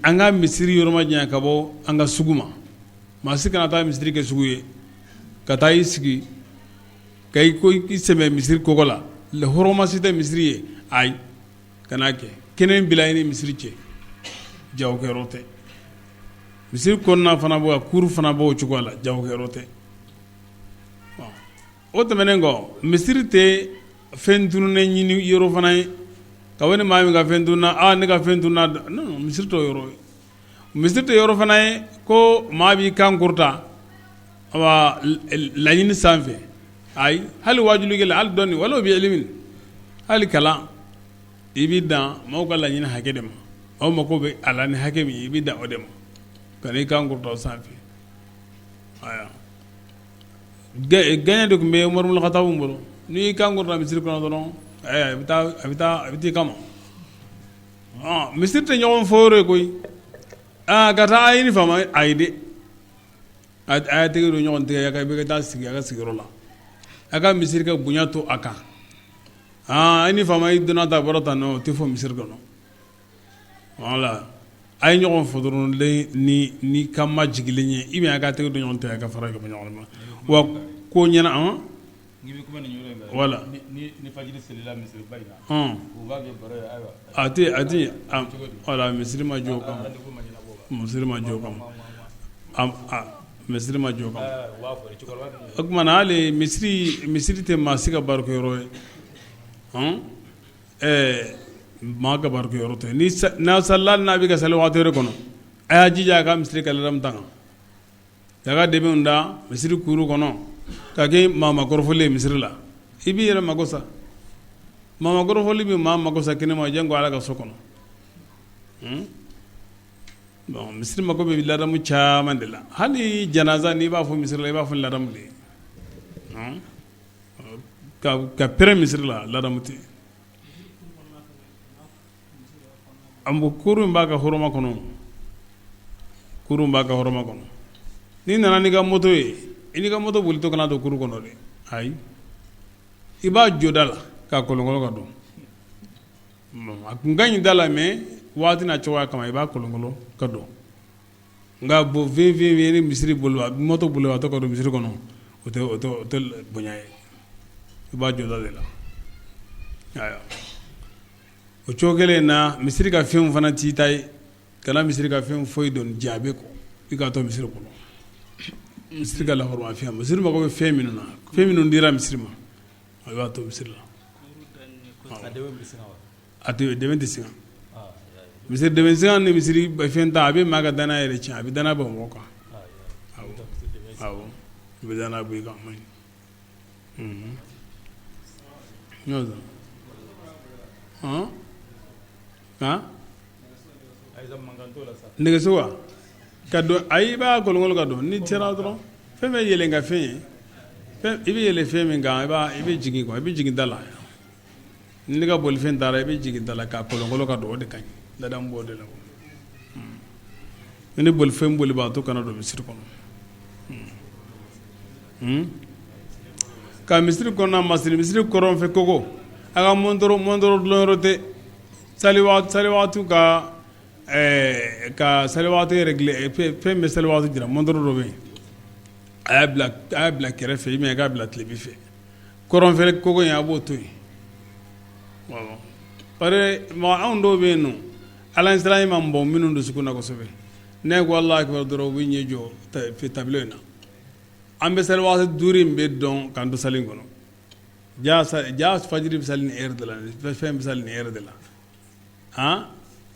an ka misiri yɔrɔ majanya ka bɔ an ka sugu ma. Maa si kana taa misiri kɛ sugu ye, ka taa i sigi ka i ko i sɛmɛ misiri kogo la. Hɔrɔnma si tɛ misiri ye. Ayi, kana kɛ. Kɛnɛ bila i ni misiri cɛ, jagokɛyɔrɔ tɛ. Misiri kɔnɔna fana bɔ, kuru fana b'o cogo la, jagokɛyɔrɔ tɛ. O tɛmɛnen kɔ, misiri tɛ fɛn tununnen ɲini yɔrɔ fana ye. Ka ni maa min ka fɛn tununna, aa ne ka fɛn tununna, non, misiri t'o yɔrɔ ye. Misiri tɛ yɔrɔ fana ye ko maa b'i kan kɔrɔta laɲini sanfɛ. Ayi, hali wajulikɛla, hali dɔnni wala bɛ ilimi, hali kalan, i b'i dan maaw ka laɲini hakɛ de ma. Aw mako bɛ a la ni hakɛ min ye, i b'i dan o de ma, kan'i kan kɔrɔta o sanfɛ. Ayiwa, gɛɲɛ de tun bɛ Umaru ibn Khattab bolo. N'i y'i kan kɔrɔta misiri kɔnɔ dɔrɔn, a bɛ taa, a bɛ taa, a bɛ t'i kama. Misiri tɛ ɲɔgɔn fɔ yɔrɔ ye koyi. Aa, ka taa a ye ni faama, ayi dɛ, a y'a tɛgɛ don ɲɔgɔn tigɛ, a bɛ ka taa sigi a ka sigiyɔrɔ la. A ka misiri ka bonya to a kan. Aa, i ni faama, i donna ta bɔra tan, o tɛ fɔ misiri kɔnɔ. Wala a ye ɲɔgɔn fo dɔrɔn ni kan majigilen ye, i bɛ a ka tɛgɛ don ɲɔgɔn tigɛ ka fara ka bɔ ɲɔgɔn ma wa ko ɲɛna. Wala a tɛ a tɛ wala misiri ma jɔ kama, misiri ma jɔ kama, misiri ma jɔ kama. O tuma na, hali misiri tɛ maa si ka barokɛyɔrɔ ye. Ɛɛ, maa ka barokɛyɔrɔ tɛ. Ni n'a salila, n'a bɛ ka sali waati wɛrɛ kɔnɔ, a y'a jija a ka misiri ka ladamu ta kan, ka ka dɛbɛnw da misiri kuru kɔnɔ, ka kɛ maa makɔrɔfɔli ye misiri la. I b'i yɛrɛ mako sa. Maa makɔrɔfɔli bɛ maa mako sa kɛnɛma, janko Ala ka so kɔnɔ. Bon, misiri mako bɛ ladamu caman de la. Hali janaza, n'i b'a fɔ misiri la, i b'a fɔ ladamu de ye. Ka pɛrɛn misiri la, ladamu tɛ. An bɔ kurun b'a ka hɔrɔma kɔnɔ, kurun b'a ka hɔrɔma kɔnɔ. N'i nana n'i ka moto ye, i n'i ka moto bolitɔ kana don kuru kɔnɔ dɛ. Ayi, i b'a jɔ da la k'a kolonkolon ka don. A kun ka ɲi da la, mais waati n'a cogoya kama, i b'a kolonkolon ka don. Nka bon, fin fin ni misiri bolo, moto bolo a to ka don misiri kɔnɔ, o tɛ bonya ye. I b'a jɔ da de la. Ayiwa, o cogo kelen na, misiri ka fɛnw fana t'i ta ye. Kana misiri ka fɛn foyi don jaabi kɔ, i k'a to misiri kɔnɔ. Misiri ka lahɔrɔma fɛn, misiri mago bɛ fɛn minnu na, fɛn minnu dira misiri ma, i b'a to misiri la. A dɛbɛn tɛ singa. Misiri dɛbɛn singa ni misiri fɛn ta, a bɛ maa ka danaya yɛrɛ tiɲɛ, a bɛ danaya bɔ mɔgɔ kan. Awɔ, i bɛ danaya bɔ i kan. Man ɲi. Nɛgɛso wa ka don? Ayi, i b'a kolonkolon ka don. N'i sera dɔrɔn, fɛn bɛ yɛlɛn ka fɛn ye, i bɛ yɛlɛn fɛn min kan, i bɛ jigin quoi, i bɛ jigin da la. N'i ka bolifɛn taara, i bɛ jigin da la k'a kolonkolon ka don, o de ka ɲi. Ladamu b'o de la. Ni bolifɛn bolibaatɔ kana don misiri kɔnɔ ka misiri kɔnɔna masiri. Misiri kɔrɔn fɛ kogo, a ka montre dulon yɔrɔ tɛ. Sali waati ka ka sali waati régler, fɛn bɛ sali waati jira, montre dɔ bɛ yen, a y'a bila kɛrɛfɛ, ou bien a k'a bila tilebin fɛ, kɔrɔnfɛ kogo in, a b'o to yen. Parce que mɔgɔ anw dɔw bɛ yen nɔ, ala ɲɛsiranɲɛ man bon minnu dusukun na kosɛbɛ, ne ko Alahu akibaru dɔrɔn, u bɛ ɲɛ jɔ tableau in na. An bɛ sali waati duuru in bɛɛ dɔn k'an to sali in kɔnɔ. Ja fajiri bɛ sali nin heure de la, fɛn bɛ sali nin heure de la. Han,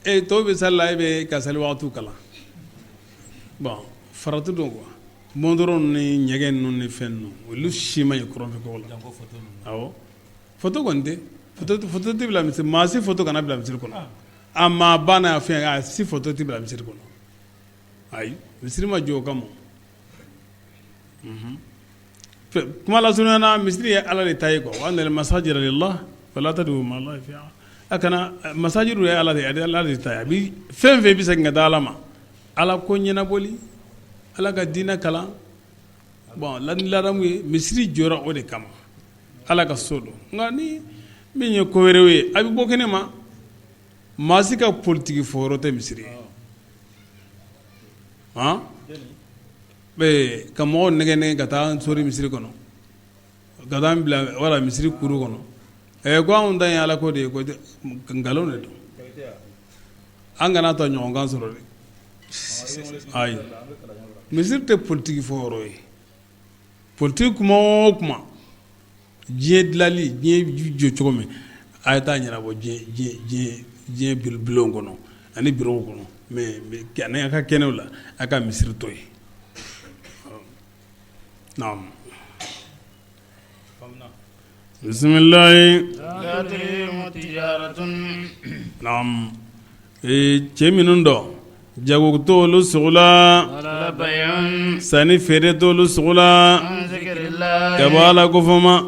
e tɔw bɛ sali la, e bɛ ka sali waatiw kalan. Bon, farati don quoi. Montre ni ɲɛgɛn ninnu ni fɛn ninnu, olu si man ɲi kɔrɔnfɛ kogo la. Awɔ, photo kɔni tɛ, photo tɛ bila misiri, maa si photo kana bila misiri kɔnɔ. A maa ba n'a fɛn, a si photo tɛ bila misiri kɔnɔ. Ayi, misiri ma jɔ o kama. Kuma lasurunya na, misiri ye Ala de ta ye quoi. Wa anna al-masajida lillah fala tad'u ma'a Allahi a kana masajidu ye Ala de ye, Ala de ta ye. A bɛ fɛn fɛn bɛ segin ka taa Ala ma, Ala ko ɲɛnabɔli, Ala ka diinɛ kalan, bon ladamu ye, misiri jɔra o de kama, Ala ka so don. Nka ni min ye ko wɛrɛw ye, a bɛ bɔ kɛnɛ ma. Maa si ka politiki fɔyɔrɔ tɛ misiri ye. Han, ka mɔgɔw nɛgɛ nɛgɛ ka taa sori misiri kɔnɔ, ka taa bila wala misiri kuru kɔnɔ, ko anw ta ye Ala ko de ye, ko nkalon de don. An kana ta ɲɔgɔn kan sɔrɔ dɛ. Ayi, misiri tɛ politiki fɔyɔrɔ ye. Politiki kuma o kuma, diɲɛ dilali, diɲɛ jɔ cogo min, a ye taa ɲɛnabɔ diɲɛ bulon kɔnɔ ani bureau kɔnɔ, mais ani a ka kɛnɛw la, a ka misiri to yen. Naam, bisimilahi. Naam, cɛ minnu dɔ jago t'olu sogo la, sanni feere t'olu sogo la, ka bɔ Ala kofɔ ma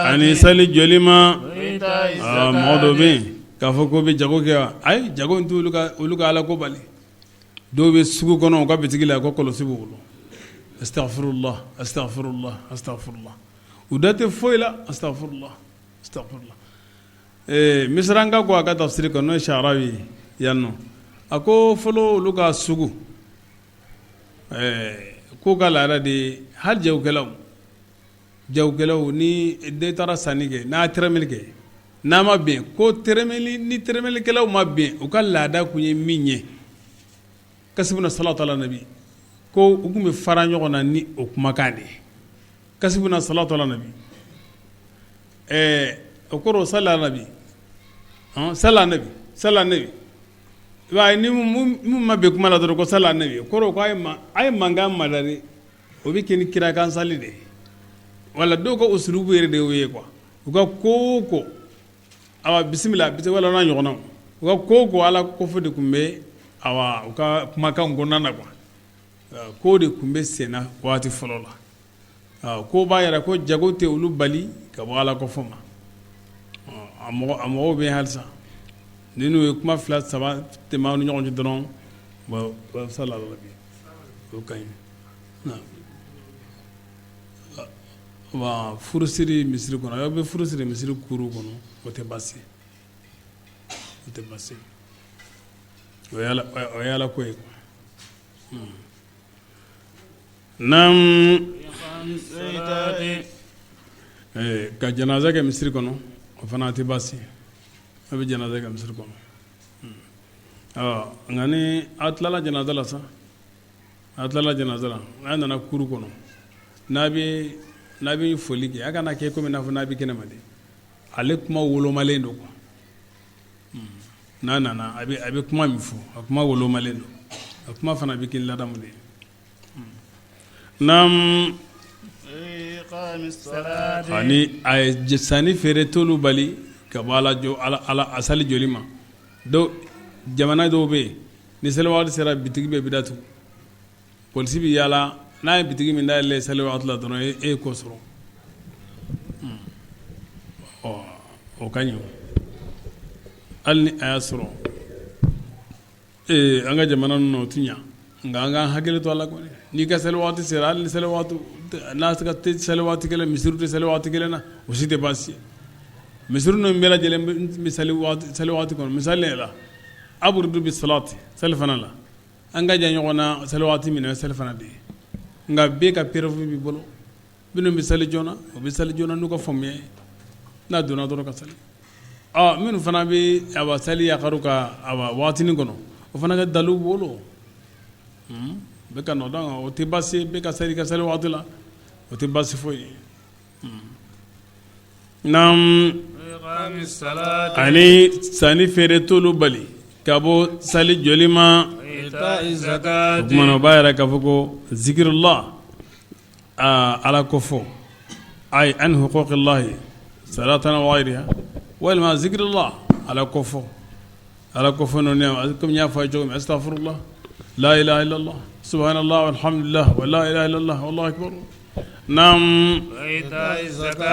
ani sali jɔli ma. Mɔgɔ dɔ bɛ yen k'a fɔ ko bɛ jago kɛ wa? Ayi, jago in t'olu ka Ala ko bali. Dɔw bɛ sugu kɔnɔ, u ka bitigi la, ko kɔlɔsi b'u bolo, astaghfirullah, astaghfirullah, astaghfirullah, u da tɛ foyi la, astaghfirullah, astaghfirullah. Misiranka ko a ka tafsiri kɔnɔ, n'o ye Sharawi ye yan nɔ, a ko fɔlɔ olu ka sugu k'u ka laada de ye, hali jagokɛlaw, ni den taara sanni kɛ, n'a tɛrɛmɛli kɛ, n'a ma bɛn ko tɛrɛmɛli ni tɛrɛmɛlikɛlaw ma bɛn, u ka laada tun ye min ye, kasibuna salatu ala nabi, ko u tun bɛ fara ɲɔgɔn na ni o kumakan de ye, kasibuna salatu ala nabi. O kɔrɔ sali ala nabi, sali ala nabi, sali ala nabi. I b'a ye ni min ma bɛn kuma la dɔrɔn, ko sali ala nabi, o kɔrɔ ko a ye mankan mada dɛ. O bɛ kɛ ni kirakan sali de ye. Wala dɔw ka usulubu yɛrɛ de y'o ye quoi. U ka ko o ko, awa bisimila wala n'a ɲɔgɔnnaw, u ka ko o ko, Ala kofɔ de tun bɛ, awa u ka kumakan kɔnɔna na quoi. Ko de tun bɛ senna waati fɔlɔ la. Ko b'a yira ko jago tɛ olu bali ka bɔ Ala kofɔ ma. A mɔgɔw bɛ yen halisa, ni n'u ye kuma fila saba tɛmɛ aw ni ɲɔgɔn cɛ dɔrɔn, bon sali ala nabi, o ka ɲi. Furusiri misiri kɔnɔ, aw bɛ furu siri misiri kuru kɔnɔ, o tɛ baasi, o tɛ baasi, o ye Ala ko ye. Naam, ka janaza kɛ misiri kɔnɔ, o fana tɛ baasi, a bɛ janaza kɛ misiri kɔnɔ. Nka ni a tilala janaza la sa, a tilala janaza la, n'a nana kuru kɔnɔ, n'a bɛ foli kɛ, a kana kɛ komi n'a fɔ n'a bɛ kɛnɛma de. Ale kuma wolomalen don quoi. N'a nana, a bɛ kuma min fɔ, a kuma wolomalen don, a kuma fana bɛ kɛ ladamu de ye. Naam, ani a ye sanni feere t'olu bali ka bɔ ala jɔ ala a sali jɔli ma. Dɔw jamana dɔw bɛ yen, ni seli waati sera, bitigi bɛɛ bɛ datugu, polisi bɛ yaala. N'a ye bitigi min dayɛlɛ seli waati la dɔrɔn, e ye ko sɔrɔ. Ɔ, o ka ɲi, hali ni a y'a sɔrɔ ee an ka jamana ninnu o tɛ ɲa, nka an k'an hakili to a la kɔni. N'i ka seli waati sera, hali ni seli waati n'a se ka seli waati kelen, misiri tɛ seli waati kelen na, o si tɛ baasi ye. Misiri ninnu bɛɛ lajɛlen bɛ seli waati kɔnɔ. Misali yɛrɛ la. Abridu bi salati selifana la an ka jan ɲɔgɔn na seli waati min na selifana de ye nka bɛɛ ka preuve b'i bolo minnu bɛ seli joona o bɛ seli joona n'u ka faamuya ye n'a donna dɔrɔn ka seli ɔ minnu fana bɛ awa seli yakaru ka awa waatinin kɔnɔ o fana ka dalilu bolo bɛ ka nɔ dɔn o tɛ baasi bɛɛ ka seli ka seli waati la o tɛ baasi foyi ye Naam ani sanni feere t'olu bali ka bɔ sali jɔli ma o tuma na o b'a yira k'a fɔ ko zikirula ala ko fɔ ayi an huquqillahi salatan wa ghayriha walima zikirula ala ko fɔ ala ko fɔ ninnu komi n y'a fɔ a ye cogo min astafurula la ilaha illallah subhanallah walhamdulillah wa la ilaha illallah wallahu akbar naam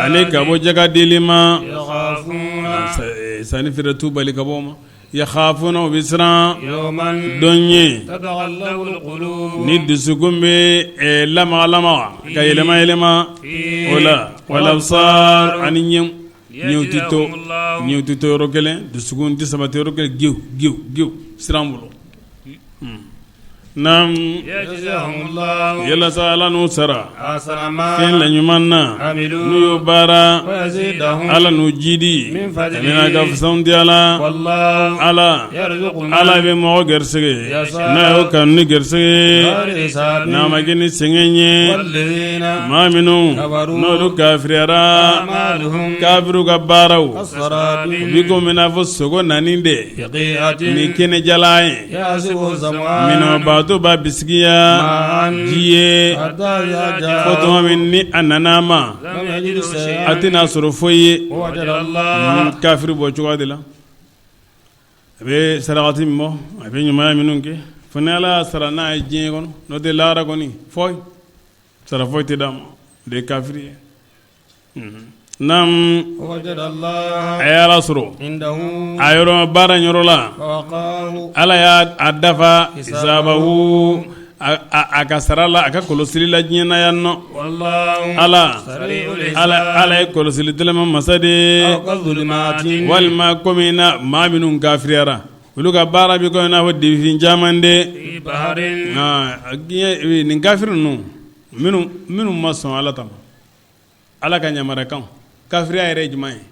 ani ka bɔ jaka dili ma sanni feere t'u bali ka bɔ o ma yakhafuna u bɛ siran don ɲɛ ni dusukun bɛ lamaga lamaga ka yɛlɛma yɛlɛma o la wal absar ani ɲɛ ɲɛw tɛ to ɲɛw tɛ to yɔrɔ kelen dusukun tɛ sabati yɔrɔ kelen giw giw giw siran bolo Naam yalasa ala n'u sara fɛn la ɲuman na n'u y'o baara ala n'u jidi a ka fisamantiya la ala ala bɛ mɔgɔ garisɛgɛ n'a y'o kanu ni garisɛgɛ n'a ma kɛ ni sɛgɛn ye maa minnu n'olu kafiriyara kafiriw ka baaraw u bɛ komi n'a fɔ sogo naani de ni kɛnɛjalan ye Minnɔgɔbaatɔ b'a bisigiya ji ye fo tuma min ni a nana a ma a tɛna sɔrɔ foyi ye kafiri b'o cogoya de la a bɛ sarakati min bɔ a bɛ ɲumanya minnu kɛ fo ni ala y'a sara n'a ye diɲɛ kɔnɔ n'o tɛ lahara kɔni foyi sara foyi tɛ d'a ma o de ye kafiri ye naam a ye ala sɔrɔ a yɔrɔ baara yɔrɔ la ala y'a dafa hisabahu a ka sara la a ka kɔlɔsili la diɲɛ na yan nɔ ala ala ye kɔlɔsili teliman masa de ye walima komi na maa minnu kafiriyara olu ka baara bɛ komi n'a fɔ dibifin caman de nin kafiri ninnu minnu ma sɔn ala ta ma ala ka yamarikan kafiriya yɛrɛ ye jumɛn ye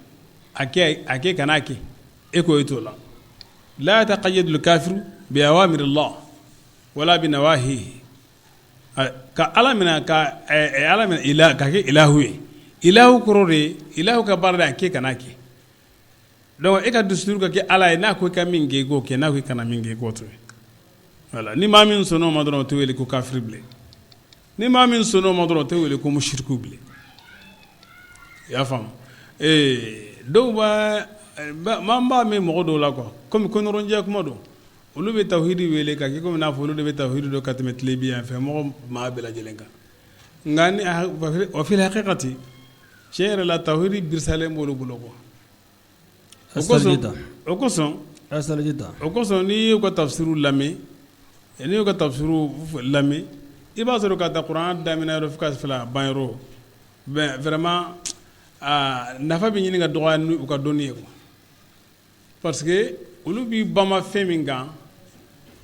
a kɛ a kɛ kan'a kɛ e ko e t'o la la yataqayyadul kafiru bi awamirillah wala bi nawahihi ka ala minɛ ka ala minɛ ila ka kɛ ilahu ye ilahu kɔrɔ de ye ilahu ka baara de a kɛ kan'a kɛ donc e ka dustur ka kɛ ala ye n'a ko i ka min kɛ i k'o kɛ n'a ko i kana min kɛ i k'o to yen voilà ni maa min sɔnn'o ma dɔrɔn o tɛ wele ko kafiri bilen ni maa min sɔnn'o ma dɔrɔn o tɛ wele ko musiriku bilen i y'a faamu ee dɔw b'a an b'a mɛn mɔgɔ dɔw la quoi komi kɔnɔrɔnjɛ kuma don olu bɛ tawhidi wele ka kɛ komi n'a fɔ olu de bɛ tawhidi dɔn ka tɛmɛ tilebin yan fɛ mɔgɔ maa bɛɛ lajɛlen kan nka ni wa fil haqiqati tiɲɛ yɛrɛ la tawhidi birisalen b'olu bolo quoi o kosɔn o kosɔn n'i y'u ka tafsiriw lamɛn n'i y'u ka tafsiriw lamɛn i b'a sɔrɔ ka ta kuranɛ daminɛ yɔrɔ fo ka se a ban yɔrɔ mais vraiment nafa bɛ ɲini ka dɔgɔya ni u ka dɔnni ye quoi parce que olu b'i bama fɛn min kan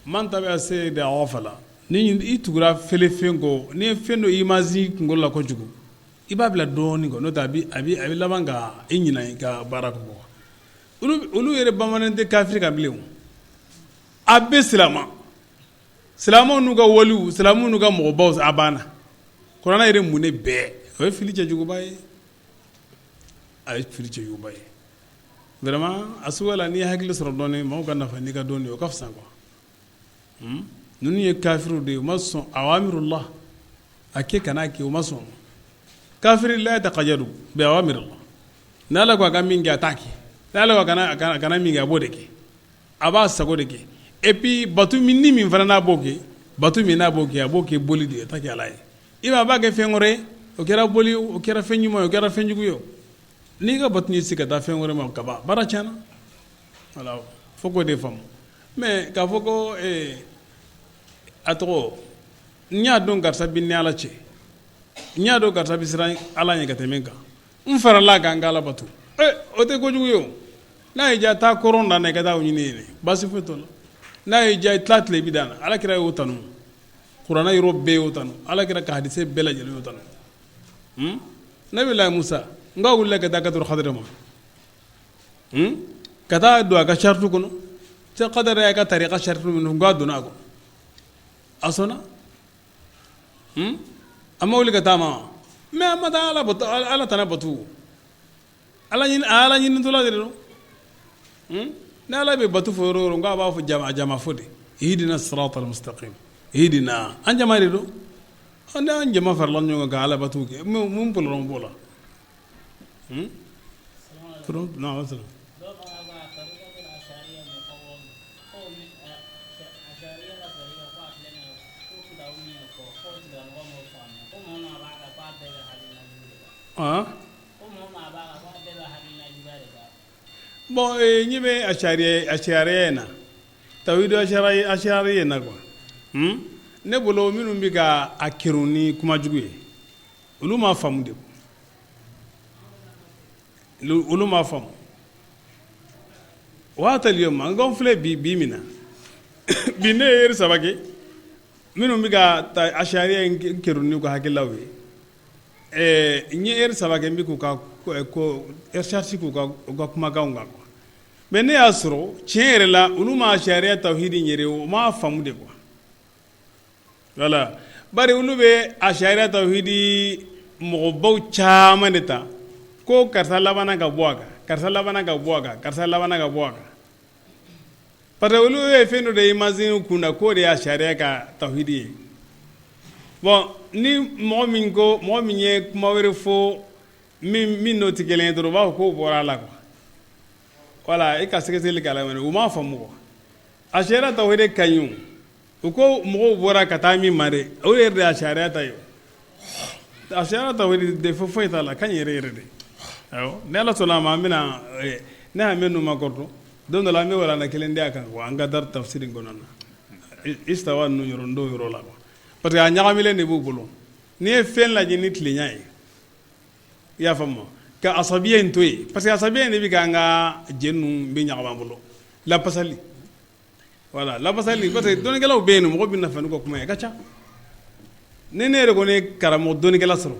man tabi'a sayida ghafala ni i tugura fele fɛn kɔ n'i ye fɛn dɔ image i kunkolo la kojugu i b'a bila dɔɔnin quoi n'o tɛ a bɛ a bɛ laban ka i ɲinɛ i ka baara kɔ olu yɛrɛ bamanen tɛ kafiri kan bilen a bɛɛ silamɛ silamɛw n'u ka waliw silamɛw n'u ka mɔgɔbaw a banna kuranɛ yɛrɛ mun ne bɛɛ o ye fili cɛjuguba ye a ye fili cɛjuguba ye vraiment a sugu la n'i ye hakili sɔrɔ dɔɔnin maaw ka nafa n'i ka dɔnni ye o ka fisa quoi ninnu ye kafiriw de ye u ma sɔn awamirullah a kɛ kan'a kɛ u ma sɔn kafiri la yataqayyadu bi awamirillah n'ala ko a ka min kɛ a t'a kɛ n'ala ko a kana min kɛ a b'o de kɛ a b'a sago de kɛ et puis bato min ni min fana n'a b'o kɛ bato min n'a b'o kɛ a b'o kɛ boli de ye a t'a kɛ ala ye i b'a b'a kɛ fɛn wɛrɛ ye o kɛra boli o kɛra fɛn ɲuman ye o kɛra fɛn jugu ye n'i ka bato ɲɛsin ka taa fɛn wɛrɛ ma kaban baara tiɲɛna voilà fo k'o de faamu mais k'a fɔ ko a tɔgɔ n y'a dɔn karisa bɛ ni ala cɛ n y'a dɔn karisa bɛ siran ala ɲɛ ka tɛmɛ n kan n farala a kan n ka ala bato o tɛ kojugu ye o n'a y'i diya taa kɔrɔn na i ka taa o ɲini yen baasi foyi t'o la. N'a y'i diya i tila tile bi dan na. Ala kira y'o tanu, kuranɛ yɔrɔ bɛɛ y'o tanu, ala kira ka hadise bɛɛ lajɛlen y'o tanu. Nabilayi Musa n k'a wulila ka taa ka Kadiri ma, Ka taa don a ka charte kɔnɔ. Cɛ Kadiri y'a ka tarika charte min, n k'a donna a kɔnɔ, a sɔnna. A ma wuli ka taa ma, mais a ma taa ala bato, ala tana bato, ala ɲini, ala ɲinitɔla de don. Ni ala bɛ bato fɔ yɔrɔ o yɔrɔ, n k'a b'a fɔ jama jama fɔ de: ihdina siratal mustaqim, ihdina. An jama de don. Ni an jama farala ɲɔgɔn kan ka ala bato kɛ, mun problème b'o la? Non. Ah bon, ɲɛ bɛ asariya in na, tawhidu asariya in na quoi. Ne bolo, minnu bɛ ka a kerun ni kuma jugu ye, olu m'a faamu de, olu m'a faamu. O y'a tali ma n ko filɛ bi bi min na bi, ne ye heure 3 kɛ. Minnu bɛ ka ta asariya in kerun n'u ka hakililaw ye, n ye heure 3 kɛ, n bɛ k'u ka ko recherche k'u ka u ka kumakanw kan quoi. Mais ne y'a sɔrɔ tiɲɛ yɛrɛ la, olu ma sariya tawhidi yɛrɛ, u m'a faamu de quoi. Voilà, bari olu bɛ a sariya tawhidi mɔgɔbaw caman de ta ko karisa labanna ka bɔ a kan, karisa labanna ka bɔ a kan, karisa labanna ka bɔ a kan, parce que olu ye fɛn dɔ de imaginer kun na k'o de y'a sariya ka tawhidi ye. Bon, ni mɔgɔ min ko, mɔgɔ min ye kuma wɛrɛ fɔ min n'o tɛ kelen ye dɔrɔn, u b'a fɔ k'o bɔra a la quoi. Voilà, e ka sɛgɛsɛgɛli k'a la, u m'a faamu quoi. A sariya tawhidi ka ɲi o, u ko mɔgɔw bɔra ka taa min ma dɛ, o yɛrɛ de y'a sariya ta ye. A sariya tawhidi de fo foyi t'a la, ka ɲi yɛrɛ yɛrɛ de. Awɔ, ni Ala sɔnna a ma, an bɛna ne y'a mɛn n'u ma kɔrɔtɔ don dɔ la, an bɛ walanda kelen di a kan quoi, an ka dar tafsiri kɔnɔna na, istawa ninnu yɔrɔ n t'o yɔrɔ la quoi, parce que a ɲagamilen de b'u bolo. N'i ye fɛn lajɛ ni tilenya ye, i y'a faamu, ka asabiya in to yen, parce que asabiya in de bɛ k'an ka jɛ ninnu bɛ ɲagami an bolo. Lapasali, voilà, lapasali, parce que dɔnnikɛlaw bɛ yen nɔ, mɔgɔ bɛ nafa n'u ka kuma ye, a ka ca. Ni ne yɛrɛ kɔni ye karamɔgɔ dɔnnikɛla sɔrɔ,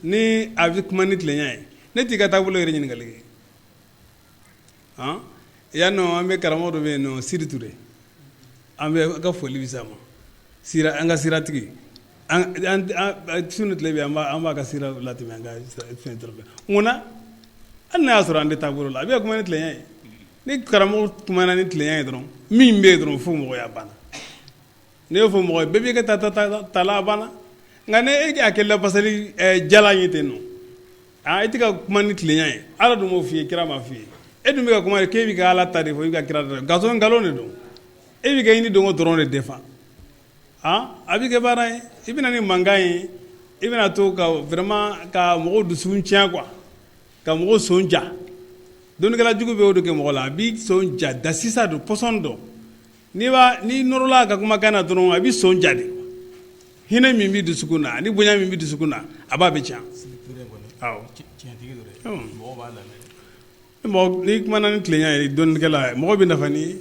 ni a bɛ kuma ni tilenya ye, ne t'i ka taabolo yɛrɛ ɲininkali kɛ. Han, yan nɔ, an bɛ karamɔgɔ dɔ bɛ yen nɔ, Sidi Ture, an bɛ ka foli bɛ s'a ma. Sira, an ka siratigi, an su ni tile bɛ an b'a ka sira latɛmɛ an ka fɛn dɔrɔn. Munna hali n'a y'a sɔrɔ an tɛ taabolo la, a bɛ ka kuma ni tilenya ye? Ni karamɔgɔ kumana ni tilenya ye dɔrɔn, min bɛ yen dɔrɔn, fo mɔgɔ y'a banna. N'i y'o fɔ mɔgɔ ye, bɛɛ b'i ka ta ta ta la, a banna. Nka ni e y'a kɛ lapasali jalan ye ten nɔ, aa, i tɛ ka kuma ni tilenya ye. Ala dun m'o f'i ye, kira m'a f'i ye. E dun bɛ ka kuma k'e bɛ ka Ala ta de fɔ, i bɛ ka kira ta, nka nkalon de don. E bɛ ka i ni dɔngɔ dɔrɔn de défend. A bɛ kɛ baara ye, i bɛna ni mankan ye, i bɛna to ka vraiment ka mɔgɔw dusukun tiɲɛ quoi, ka mɔgɔw sɔn ja. Dɔnnikɛla jugu bɛ o de kɛ mɔgɔ la, a b'i sɔn ja da sisan don pɔsɔn dɔn. N'i b'a n'i nɔrɔla a ka kumakan na dɔrɔn, a b'i sɔn ja de. Hinɛ min b'i dusukun na ani bonya min b'i dusukun na, a b'a bɛɛ tiɲɛ. Awɔ, mɔgɔ n'i kumana ni tilenya ye, dɔnnikɛla, mɔgɔ bɛ nafa ni.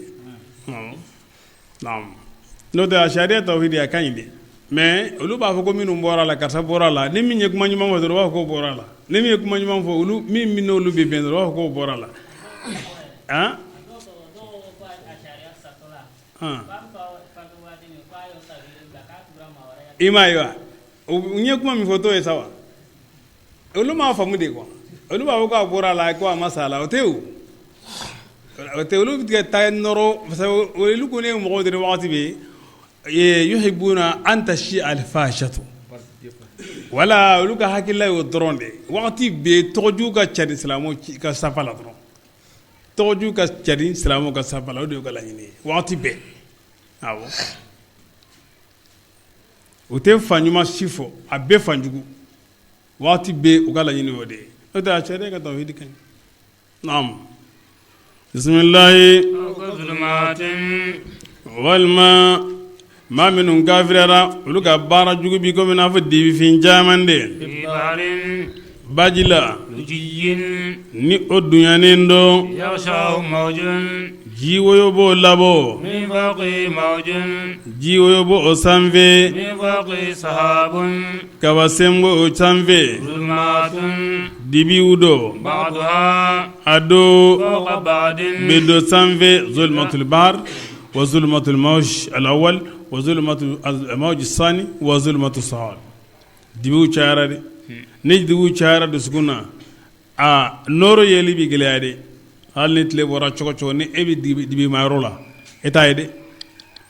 N'o tɛ, a sariya tawhidi, a ka ɲi de, mais olu b'a fɔ ko minnu bɔra a la, karisa bɔra a la. Ni min ye kuma ɲuman fɔ dɔrɔn, u b'a fɔ k'o bɔra a la. Ni min ye kuma ɲuman fɔ, olu min n'olu bɛ bɛn dɔrɔn, u b'a fɔ k'o bɔra a la. Han, i m'a ye wa? N ye kuma min fɔ, t'o ye sa wa? Olu m'a faamu de quoi. Olu b'a fɔ k'a bɔra a la, ko a ma sa a la. O tɛ, o o tɛ. Olu bɛ taa nɔrɔ parce que olu ko ne ye mɔgɔw de wagati bɛ yuhibbuna an tashi alfahishatu. Wala olu ka hakilila y'o dɔrɔn de. Wagati bɛɛ, tɔgɔjugu ka cari silamɛw ka safa la dɔrɔn, tɔgɔjugu ka cari silamɛw ka safa la, o de y'u ka laɲini ye wagati bɛɛ. Awɔ, u tɛ fa ɲuman si fɔ, a bɛɛ fanjugu waati bɛɛ, u ka laɲini o de ye. N'o tɛ, a sariya ka tawhidi ka ɲi. Naam, bisimilahi. Walima maa minnu kafiriyara, olu ka baara jugu bi komi n'a fɔ dibifin caman de baji la, ni o dunyanen don. Ji woyo b'o labɔ. Min fawqihi mawjun. Ji woyo b'o sanfɛ. Min fawqihi sahabun. Kabasen b'o sanfɛ. Zulumatun. Dibiw don. Ba'duha. A dɔ. Fawqa ba'din. Bɛ dɔ sanfɛ zulumatul bahr wa zulumatul mawj al awwal wa zulumatul mawj sani wa zulumatus sahab. Dibiw cayara dɛ. Ni dibiw cayara dusukun na. Aa nɔɔrɔ yeli bɛ gɛlɛya dɛ hali ni tile bɔra cogo cogo ni e bɛ dibimayɔrɔ la e t'a ye dɛ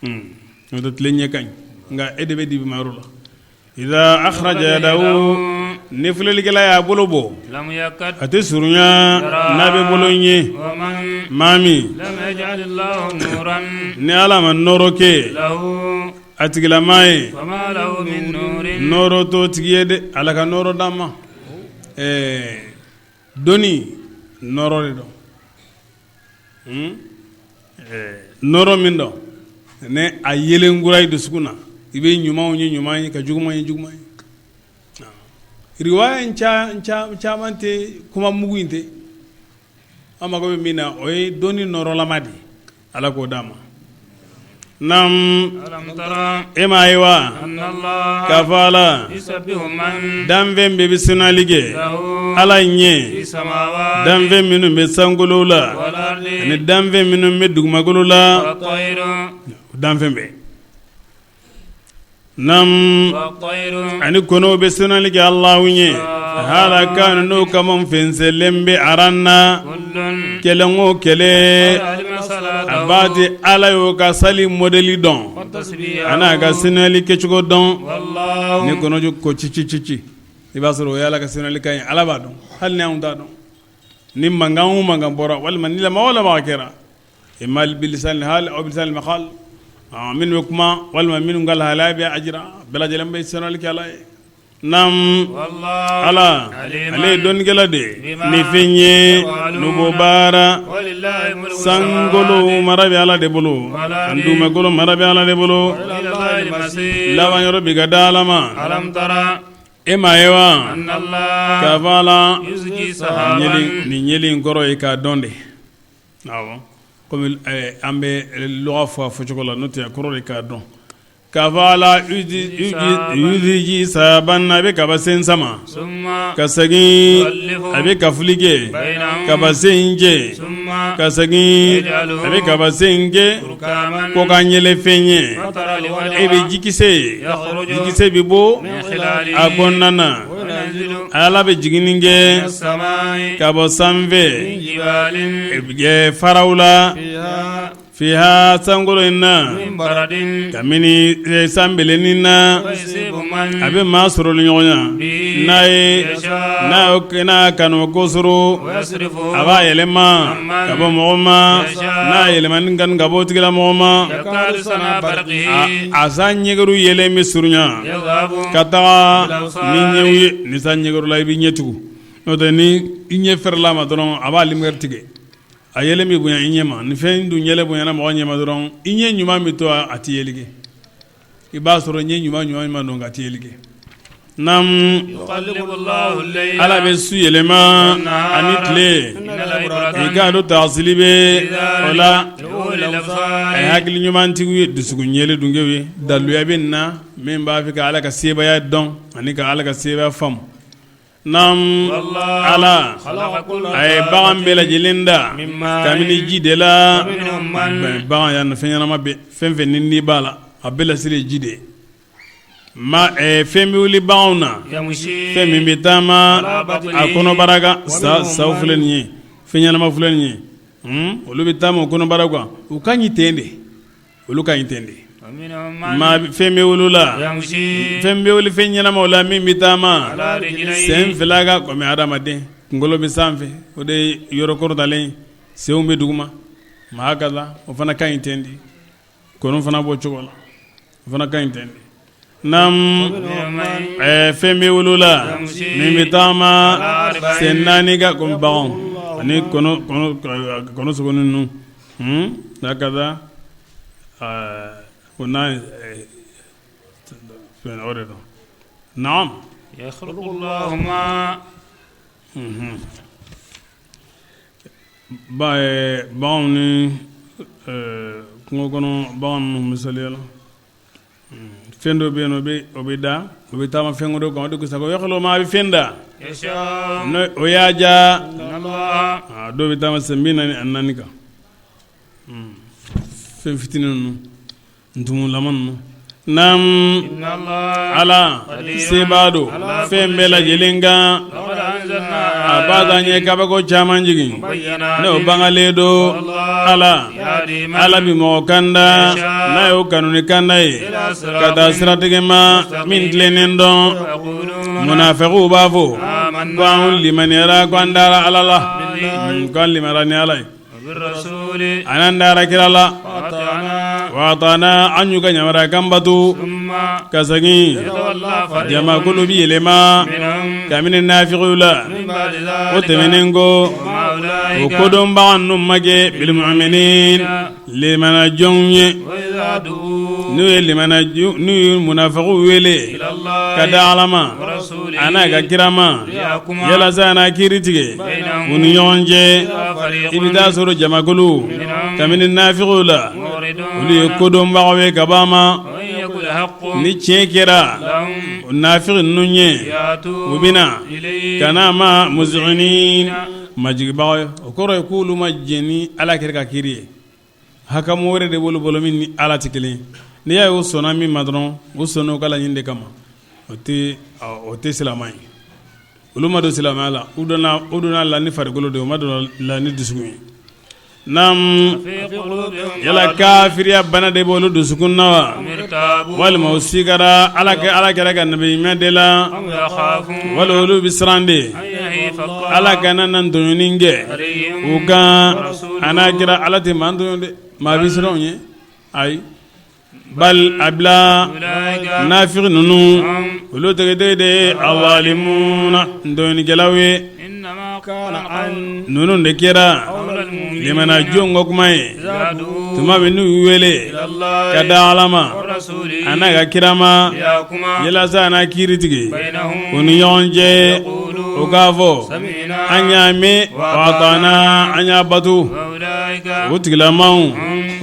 n'o tɛ tile ɲɛ ka ɲi nka e de bɛ dibimayɔrɔ la iza akhraja yadahu ni filɛlikɛla y'a bolo bɔ a tɛ surunya n'a bɛ bolo in ye maa min ni Ala ma nɔɔrɔ kɛ a tigilamaa ye nɔɔrɔ t'o tigi ye dɛ Ala ka nɔɔrɔ d'an ma ɛɛ dɔnni nɔɔrɔ de don nɔɔrɔ min don ni a yelen kura i dusukun na i bɛ ɲumanw ye ɲuman ye ka juguman ye juguman ye riwaya in caman tɛ kuma mugu in tɛ an mago bɛ min na o ye dɔnni nɔɔrɔlama de ye ala k'o d'an ma naam e m'a ye wa k'a fɔ ala danfɛn bɛɛ bɛ senuyali kɛ ala ɲɛ danfɛn minnu bɛ sankolo la ani danfɛn minnu bɛ dugumakolo la danfɛn bɛɛ Naam ani kɔnɔw bɛ senuyali kɛ Alahu ye hala kan n'o kama fɛnsɛnlen bɛ aran na kelen o kelen a b'a di Ala y'o ka sali mɔdɛli dɔn a n'a ka senuyali kɛcogo dɔn ni kɔnɔ ko ci ci ci ci i b'a sɔrɔ o ye Ala ka senuyali kan ye Ala b'a dɔn hali ni anw t'a dɔn ni mankan o mankan bɔra walima ni lamaga o lamaga kɛra imma bilisanil hal aw bilisanil maqal minnu bɛ kuma walima minnu ka lahalaya bɛ a jira bɛɛ lajɛlen bɛ senuyali kɛ Ala ye naam Ala ale ye dɔnnikɛla de ye ni fɛn ye n'u b'o baara sankolo mara bɛ Ala de bolo ani dugumakolo mara bɛ Ala de bolo laban yɔrɔ bi ka da Ala ma e m'a ye wa k'a fɔ Ala nin yeli in kɔrɔ ye k'a dɔn de kɔmi an bɛ lɔgɔ fɔ a fɔcogo la n'o tɛ a kɔrɔ de k'a dɔn k'a fɔ ala yuziji sahaban a bɛ kabasen sama ka segin a bɛ kafuli kɛ kabasen in cɛ ka segin a bɛ kabasen in kɛ kɔkan yeelenfɛn ye e bɛ jikisɛ ye jikisɛ bɛ bɔ a kɔnɔna na Ala bɛ jiginni kɛ ka bɔ sanfɛ faraw la fiha sankolo in na kabini sanbilennin na a bɛ maa sɔrɔli ɲɔgɔnya n'a ye n'a kanu ko sɔrɔ a b'a yɛlɛma ka bɔ mɔgɔ ma n'a yɛlɛmani kanu ka bɔ o tigilamɔgɔ ma a san ɲɛgɛrɛ yeelen bɛ surunya ka taga ni ɲɛw ye ni san ɲɛgɛrɛ i bɛ ɲɛ tugun n'o tɛ ni i ɲɛ fɛrɛla ma dɔrɔn a b'a lumière tigɛ a yeelen bɛ bonya i ɲɛ ma ni fɛn dun yeelen bonyana mɔgɔ ɲɛ ma dɔrɔn i ɲɛ ɲuman bɛ to a tɛ yeli kɛ i b'a sɔrɔ ɲɛ ɲuman ɲuman ɲuman don k'a tɛ yeli kɛ naam ala bɛ su yɛlɛma ani tile i k'a dɔn taasili bɛ o la a ye hakili ɲumantigiw ye dusukun yeli dunkew ye daluya bɛ nin na min b'a fɛ ka ala ka sebaaya dɔn ani ka ala ka sebaaya faamu naam ala a ye bagan bɛɛ lajɛlen da kabini ji de la bagan yan fɛn ɲɛnama bɛ fɛn fɛn ni ni b'a la a bɛɛ lasiri ye ji de ye ma fɛn bɛ wuli baganw na fɛn min bɛ taama a kɔnɔbara kan saw filɛ nin ye fɛn ɲɛnama filɛ nin ye olu bɛ taama u kɔnɔbara kan u ka ɲi ten de olu ka ɲi ten de maa fɛn bɛ wuli la fɛn bɛ wuli fɛn ɲɛnamaw la min bɛ taama sen fila kan kɔmi adamaden kunkolo bɛ sanfɛ o de ye yɔrɔ kɔrɔtalen senw bɛ duguma maa ka la o fana ka ɲi ten de kɔnɔ fana b'o cogo la o fana ka ɲi ten de naam fɛn bɛ wuli la min bɛ taama sen naani kan kɔmi baganw ani kɔnɔ sogo ninnu hakaza ko n'a fɛn o de don naam baganw ni Kungo kɔnɔ bagan ninnu misaliya la, fɛn dɔ bɛ yen o bɛ da, o bɛ taama fɛn dɔ kan, o de kosɔn ko yakhluqu ma, a bɛ fɛn da o y'a diya. Dɔw bɛ taama sen 44 kan, fɛn fitinin ninnu, ntumulama ninnu. Naam, Ala sebaa don fɛn bɛɛ lajɛlen kan. A b'a kan ye kabako caman jigin n'o bangalen don. Ala, Ala bɛ mɔgɔ kanda n'a y'o kanu ni kanda ye ka taa siratigɛ ma min tilennen dɔn. Munafigiw b'a fɔ ko an limaniyara, ko an dara Ala la, ko an limaniyara ni Ala ye, an dara kira la, wa ata'na, an y'u ka yamaruyakan bato. Ka segin, jamakulu bɛ yɛlɛma kabini nafigiw la. O tɛmɛnen kɔ, o kodɔnbaga ninnu ma kɛ bilmu'minin, limanajɔnw ye. N'u ye n'u ye munafigiw wele ka da Ala ma a n'a ka kira ma yalasa a na kiiri tigɛ u ni ɲɔgɔn cɛ, i bɛ taa sɔrɔ jamakulu kabini nafigiw la, olu ye kodɔnbagaw ye ka ban ma. Ni tiɲɛ kɛra nafigi ninnu ye, u bɛ na ka n'a ma muzi'inin, majigibagaw ye. O kɔrɔ ye k'olu ma jɛn ni Ala kira ka kiiri ye. Hakamu wɛrɛ de b'olu bolo min ni Ala tɛ kelen. N'i y'a ye u sɔnna min ma dɔrɔn, u sɔnna u ka laɲini de kama. O tɛ silamɛ ye. Olu ma don silamɛya la, u donna la ni farikolo de ye, u ma don la ni dusukun ye. Naam, yala kafiriya bana de b'olu dusukun na wa, walima u sigara Ala kira ka nabiɲumanya de la, wala olu bɛ siran de Ala kana na tɔɲɔni kɛ u kan a n'a kira? Ala tɛ maa tɔɲɔ dɛ. Maa bɛ siran o ɲɛ? Ayi, bal, a bila nafigi ninnu, olu tigitigi de ye azalimuna, tɔɲɔnikɛlaw ye. Ninnu de kɛra limanajɔnw ka kuma ye tuma min n'u y'u wele ka da Ala ma a n'a ka kira ma yalasa a na kiiri tigɛ u ni ɲɔgɔn cɛ, u k'a fɔ an y'a mɛn, wa ata'na, an y'a bato. O tigilamaw,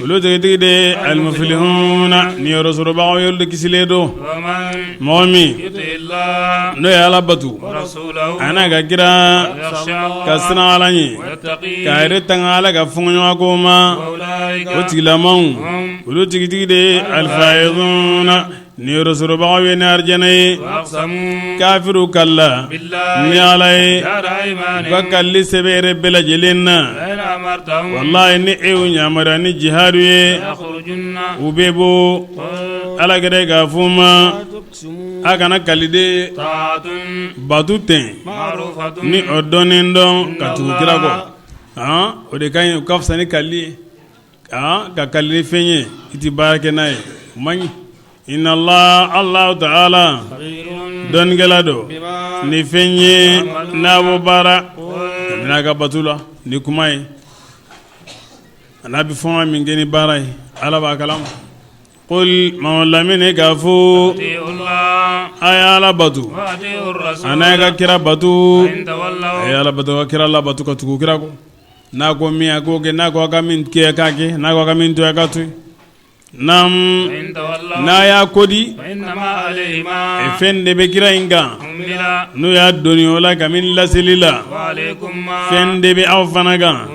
olu tigitigi de ye alimufilihuna, niyɔrɔsɔrɔbagaw ye, olu de kisilen don. Mɔgɔ min n'o ye Ala bato a n'a ka kira, ka siran Ala ɲɛ, k'a yɛrɛ tanga Ala ka fɔɲɔgɔnkɔ ma, o tigilamaw, olu tigitigi de ye alifayizuna, niyɔrɔsɔrɔbagaw ye ni arijana ye. Kafiriw kalila ni Ala ye u ka kalili sɛbɛ yɛrɛ bɛɛ lajɛlen na. Walayi, ni e y'u yamaruya ni jihadu ye, u bɛ bɔ. Ala kira k'a fɔ u ma: a kana kali de, bato tɛ ni o dɔnnen dɔn ka tugu kira kɔ, o de ka ɲi, o ka fisa ni kalili ye. Ka kali ni fɛn ye, i tɛ baara kɛ n'a ye, o man ɲi. Inna Allah, Allahu ta'ala dɔnnikɛla don ni fɛn ye n'a b'o baara n'a ka bato la ni kuma ye, a n'a bɛ fɛn min kɛ ni baara ye, Ala b'a kalama. Qul, Mamadu lamini, k'a fɔ a ye Ala bato a n'a ka kira bato. A ye Ala bato ka kira labato ka tugu kira kɔ. N'a ko min, a k'o kɛ. N'a ko a ka min kɛ, a k'a kɛ. N'a ko a ka min to, a k'a to. Naam, n'a y'a kodi, fɛn de bɛ kira in kan n'o y'a doni o la kabini laseli la. Fɛn de bɛ aw fana kan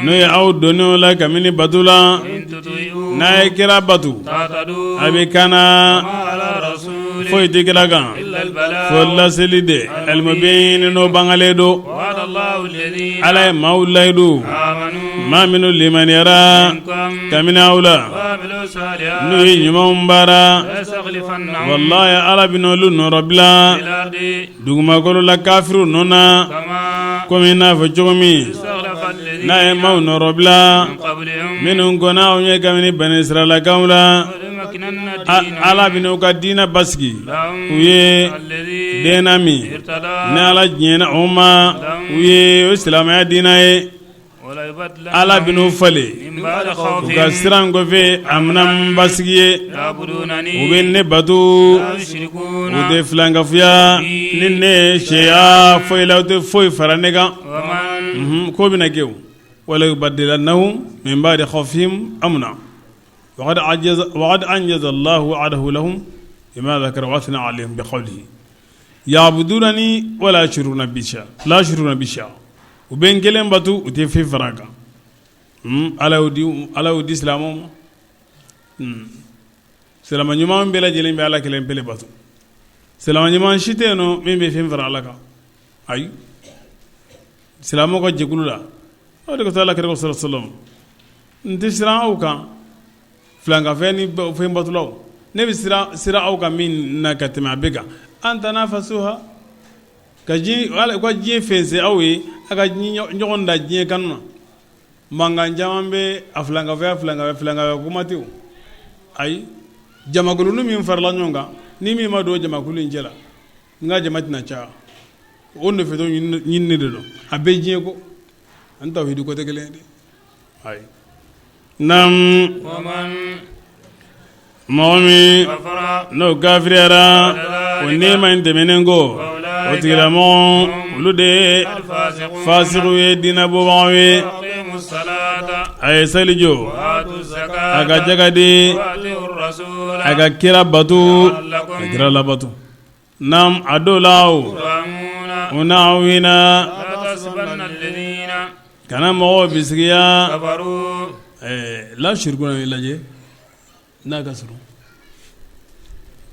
n'o ye aw doni o la kabini bato la. N'a ye kira bato, a bɛ kana. Foyi tɛ kira kan fo laseli de alimubin, n'o bangalen don. Ala ye maaw layidu, maa minnu limaniyara kabini aw la, n'u ye ɲumanw baara, walayi, Ala bɛna olu nɔrɔbila dugumakolo la kafiriw nɔ na, komi n'a fɔ cogo min n'a ye maaw nɔrɔbila minnu kɔnna aw ɲɛ kabini bani Israilakaw la. Ala bɛna u ka diinɛ basigi u ye, diinɛ min ni Ala diɲɛna o ma u ye, o silamɛya diinɛ ye. Ala bɛna u falen u ka siran kɔfɛ amnan, basigi ye. U bɛ ne bato, u tɛ filankafoya ni ne shay'an, foyi la, u tɛ foyi fara ne kan. Ko bɛna kɛ. Wala yubaddilannahum min ba'di khawfihim amna waqad anjaza Allahu wa'dahu lahum bima dhakara wa athna alayhim bi qawlihi ya'budunani wala yushrikuna bi shay'a la yushrikuna bi shay'a u bɛ n kelen bato u tɛ fɛn fara n kan. Ala y'o di Ala y'o di silamɛw ma. Silamɛ ɲuman bɛɛ lajɛlen bɛ Ala kelen pe le bato. Silamɛ ɲuman si tɛ yen nɔ min bɛ fɛn fara Ala kan. Ayi, silamɛw ka jɛkulu la, o de kosɔn Ala kira ko sallallahu alaihi wasallam n tɛ siran aw kan filankafoya ni fɛn batolaw, ne bɛ siran aw kan min na ka tɛmɛ a bɛɛ kan, an tanafasuha ka diɲɛ ka diɲɛ fɛnsɛ aw ye, a ka ɲɔgɔn dan diɲɛ kanu na. Mankan caman bɛ a filankafoya filankafoya kuma tɛ o. Ayi, jamakulunin min farala ɲɔgɔn kan, ni min ma don jamakulu in cɛ la, n ka jama tɛna caya. O nɔfɛtɔ ɲinini de don, a bɛɛ diɲɛ ko ani tawhidi ko tɛ kelen ye dɛ. Ayi, naam, mɔgɔ min n'o kafiriyara o nɛɛma in tɛmɛnen kɔ, o tigilamɔgɔ olu de ye fasigiw ye, diinɛ bɔbagaw ye. A ye seli jɔ, a ka jaka di, a ka kira bato, ka kira labato. Naam, a dɔw la o n'aw na kana mɔgɔw bisigiya la yushrikuna lajɛ n'a ka surun.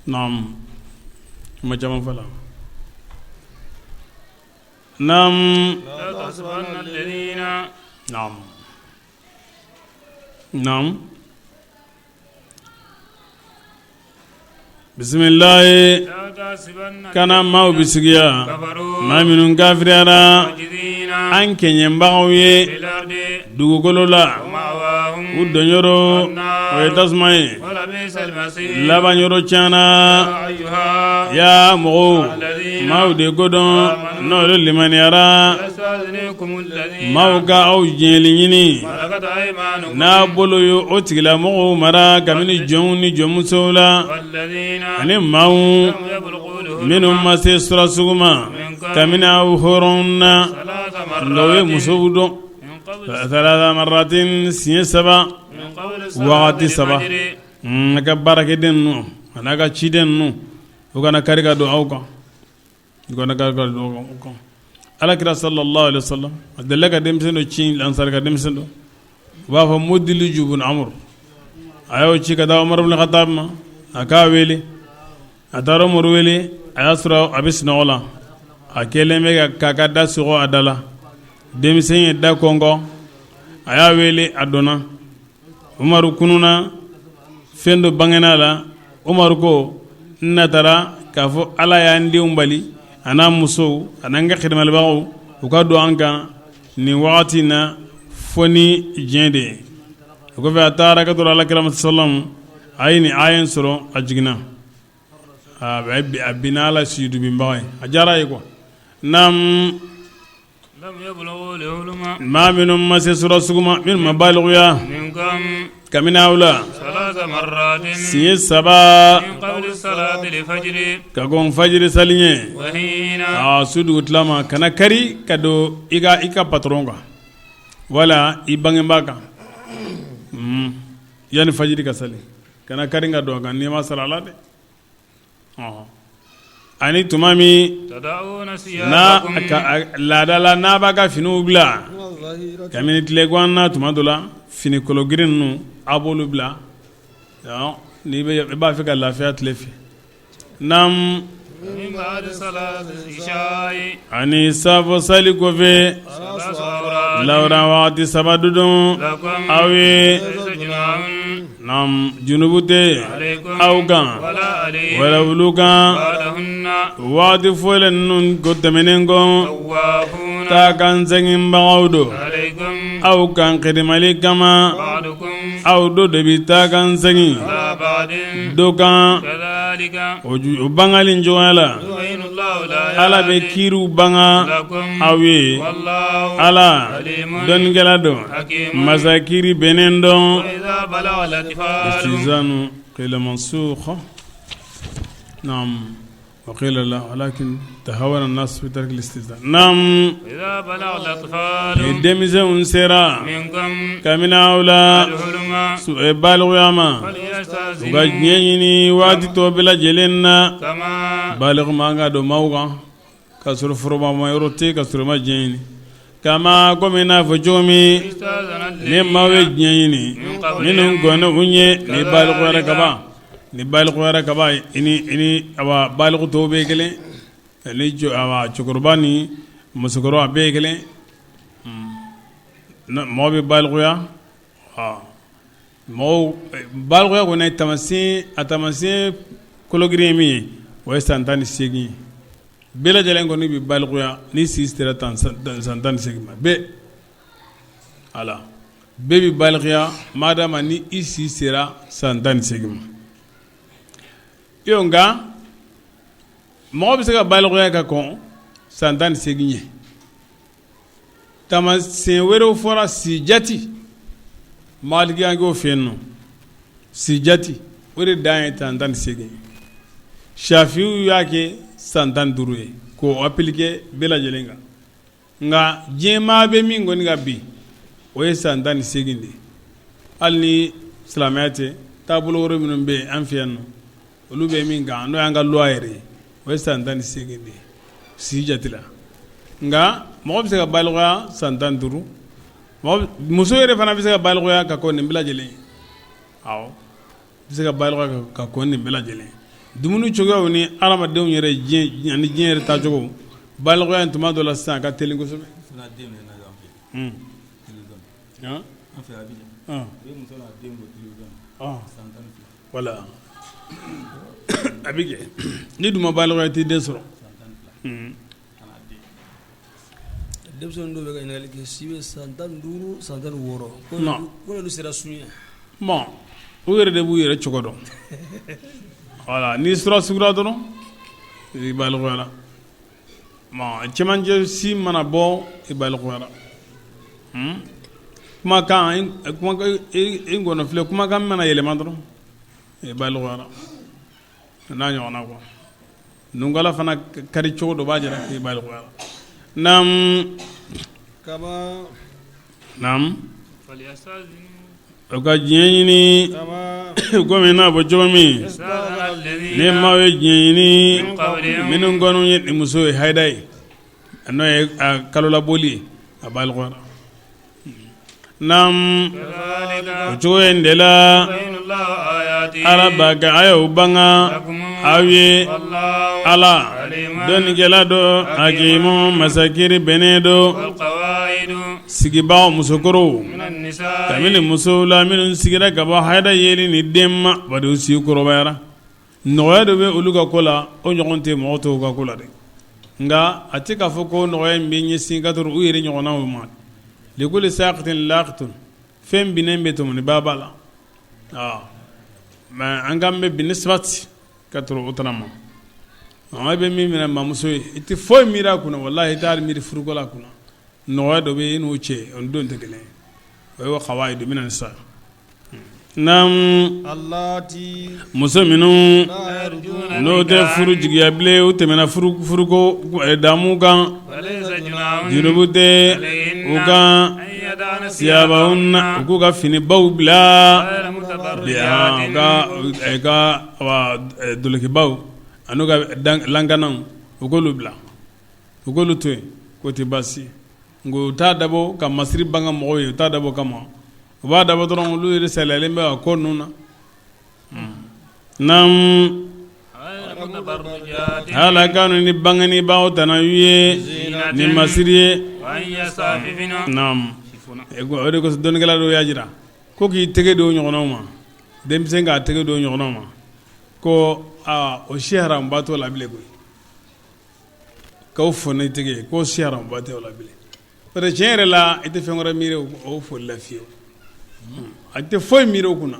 Naam, kuma caman fɔ la. Naam, naam, naam. Bisimilayi, kana maaw bisigiya, maa minnu kafiriyara an kɛɲɛbagaw ye dugukolo la, u donyɔrɔ o ye tasuma ye, laban yɔrɔ tiɲɛna. Ya mɔgɔw, maaw de ko dɔn n'olu limaniyara, maaw ka aw diɲɛli ɲini n'a bolo ye o tigilamɔgɔw mara kabini jɔnw ni jɔnmusow la, ani maaw minnu ma se surasugu ma kabini aw hɔrɔnw na, nka u ye musow dɔn salasa maratin, siɲɛ saba, wagati saba. A ka baarakɛden ninnu a n'a ka ciden ninnu, u kana kari ka don aw kan. Alakira sallallahu alaihi wasallam a delila ka denmisɛn dɔ ci, lansari ka denmisɛn dɔ, u b'a fɔ Mudiliju bun Amr, a y'o ci ka taa Umaru ibn Khattab ma a k'a wele. A taara Umaru wele, a y'a sɔrɔ a bɛ sunɔgɔ la, a kɛlen bɛ k'a ka da sɔgɔ a da la. Denmisɛn ye da kɔnkɔn, a y'a wele, a donna. Umaru kununa, fɛn dɔ bangena a la. Umaru ko n natara k'a fɔ Ala y'an denw bali a n'an musow a n'an ka xidmalibagaw u ka don an kan nin wagati in na fo ni diɲɛ de ye. O kɔfɛ a taara ka tora Ala kira sallam, a ye nin aya in sɔrɔ, a jiginna, a binna Ala sujudubinbaga ye, a diyara a ye quoi. Naam, maa minnu ma se surasugu ma, minnu ma balikuya kabini aw la siɲɛ saba ka kɔn fajiri sali ɲɛ, a su dugutila ma, kana kari ka don i ka patɔrɔn kan wala i bangebaa kan yanni fajiri ka sali, kana kari ka don a kan n'i ma sara a la dɛ. Ani tuma min laada la n'a b'a ka finiw bila kabini tilegan na, tuma dɔ la fini kologirin ninnu a b'olu bila n'i b'a fɛ ka lafiya tile fɛ. Naam, ani saafo sali kɔfɛ lawura waati saba dudon aw ye. Naam, junubu tɛ aw kan wala olu kan waati fɔlen ninnu ko tɛmɛnen kɔ, taa kan seginbagaw don aw kan kɛdimali kama, aw dɔ de bɛ taa kan segin dɔ kan o bangali cogoya la. Ala bɛ kiriw banga aw ye, Ala dɔnnikɛla don, masa kiri bɛnnen don. Istizanu qila mansukh. Naam. وقيل لا ولكن تهاون الناس في ترك الاستئذان نعم إذا بلغ الأطفال ni denmisɛnw sera منكم kabini aw la الحلم balikuya ma u ka diɲɛ فليستأذنوا ɲini waati tɔ bɛɛ lajɛlen na كما baliku man ka don maaw kan ka sɔrɔ forobama yɔrɔ tɛ ka sɔrɔ i ma diɲɛ ɲini kama komi i n'a fɔ cogo min استأذن ni maaw ye الذين diɲɛ ɲini minnu kɔnna u ɲɛ ni balikuyara kaban ni balikuyara kaban i ni i ni awa baliku tɔw bɛɛ ye kelen ni awa cɛkɔrɔba ni musokɔrɔba bɛɛ ye kelen mɔgɔ bɛ balikuya mɔgɔw balikuya kɔni taamasiyɛn a taamasiyɛn kologirin ye min ye o ye san 18 ye bɛɛ lajɛlen kɔni bɛ balikuya ni si sera san 18 ma bɛɛ ala bɛɛ bɛ balikuya madama ni i si sera san 18 ma nka mɔgɔ bɛ se ka balikuya ka kɔn san 18 ɲɛ taamasiyɛn wɛrɛw fɔra si jati malikiyaw fɛ yen nɔ si jati o de dan ye san 18 ye shafiw y'a kɛ san 15 ye k'o appliquer bɛɛ lajɛlen kan nka diɲɛmaa bɛ min kɔni kan bi o ye san 18 de ye hali ni silamɛya tɛ taabolo wɛrɛ minnu bɛ yen an fɛ yan nɔ olu bɛ min kan n'o y'an ka loi yɛrɛ ye o ye san 18 de ye si jate la nka mɔgɔ bɛ se ka balikuya san 15 muso yɛrɛ fana bɛ se ka balikuya ka kɔn nin bɛɛ lajɛlen ye awɔ bɛ se ka balikuya ka kɔn nin bɛɛ lajɛlen dumuni cogoyaw ni hadamadenw yɛrɛ diɲɛ ani diɲɛ yɛrɛ taacogo balikuya in tuma dɔ la sisan a ka teli kosɛbɛ. Wala a bɛ kɛ n'i dun ma balikuya i t'i den sɔrɔ. Denmisɛnnin dɔw bɛ ka ɲininkali kɛ si bɛ san 15 san 16 ko n'olu sera sun ye. Bon u yɛrɛ de b'u yɛrɛ cogo dɔn voilà n'i sera sugura dɔrɔn i balikuyara bon cɛmancɛ si mana bɔ i balikuyara kumakan i ngɔnɔfilɛ kumakan mana yɛlɛma dɔrɔn i balikuyara n'a ɲɔgɔnna quoi nunkala fana kari cogo dɔ b'a jira k'i balikuyara naam kama naam u ka diɲɛ ɲini komi i n'a fɔ cogo min ni maaw ye diɲɛ ɲini minnu kɔni ye ni muso ye hayida ye n'o ye kalolaboli ye a balikuyara naam o cogo in de la ala b'a ka ayaw banga aw ye ala dɔnnikɛla don hakimu masakiri bɛnnen don sigibaaw musokɔrɔw kabini musow la minnu sigira ka bɔ hayida yeli ni den ma bari u si kɔrɔbayara nɔgɔya dɔ bɛ olu ka ko la o ɲɔgɔn tɛ mɔgɔ tɔw ka ko la dɛ nka a tɛ k'a fɔ ko nɔgɔya in bɛ ɲɛsin ka u yɛrɛ ɲɔgɔnnaw ma likulli sakitin lakitun fɛn binnen bɛ tɔmɔnibaa b'a la mais an kan bɛ binisibati ka o tana ma i bɛ min minɛ mamuso ye i tɛ foyi miiri a kunna walahi i t'a miiri furuko la a kunna nɔgɔya dɔ bɛ i n'o cɛ o ni don tɛ kelen ye o ye kawayidu mina nisa naam muso minnu n'o tɛ furu jigiya bilen u tɛmɛna furuko damu kan jurumu tɛ u kan siyabahunna u k'u ka finibaw bila ka dolokibaw an'u ka lankanaw u k'olu bila u k'olu to yen k'o tɛ baasi nka u t'a dabɔ ka masiri banga mɔgɔw ye u t'a dabɔ kama u b'a dabɔ dɔrɔn olu yɛrɛ saliyalen bɛ a ko ninnu na naam hala kanu ni bangenibaaw tana ye ni masiri ye naam o de kosɔn dɔnnikɛla dɔw y'a jira ko k'i tɛgɛ don ɲɔgɔnnaw ma denmisɛn k'a tɛgɛ don ɲɔgɔnnaw ma ko aa o si haramuba t'o la bilen koyi k'aw fo n'i tɛgɛ ye k'o si haramuba tɛ o la bilen parce que tiɲɛ yɛrɛ la i tɛ fɛn wɛrɛ miiri o foli la fiyewu a tɛ foyi miiri o kunna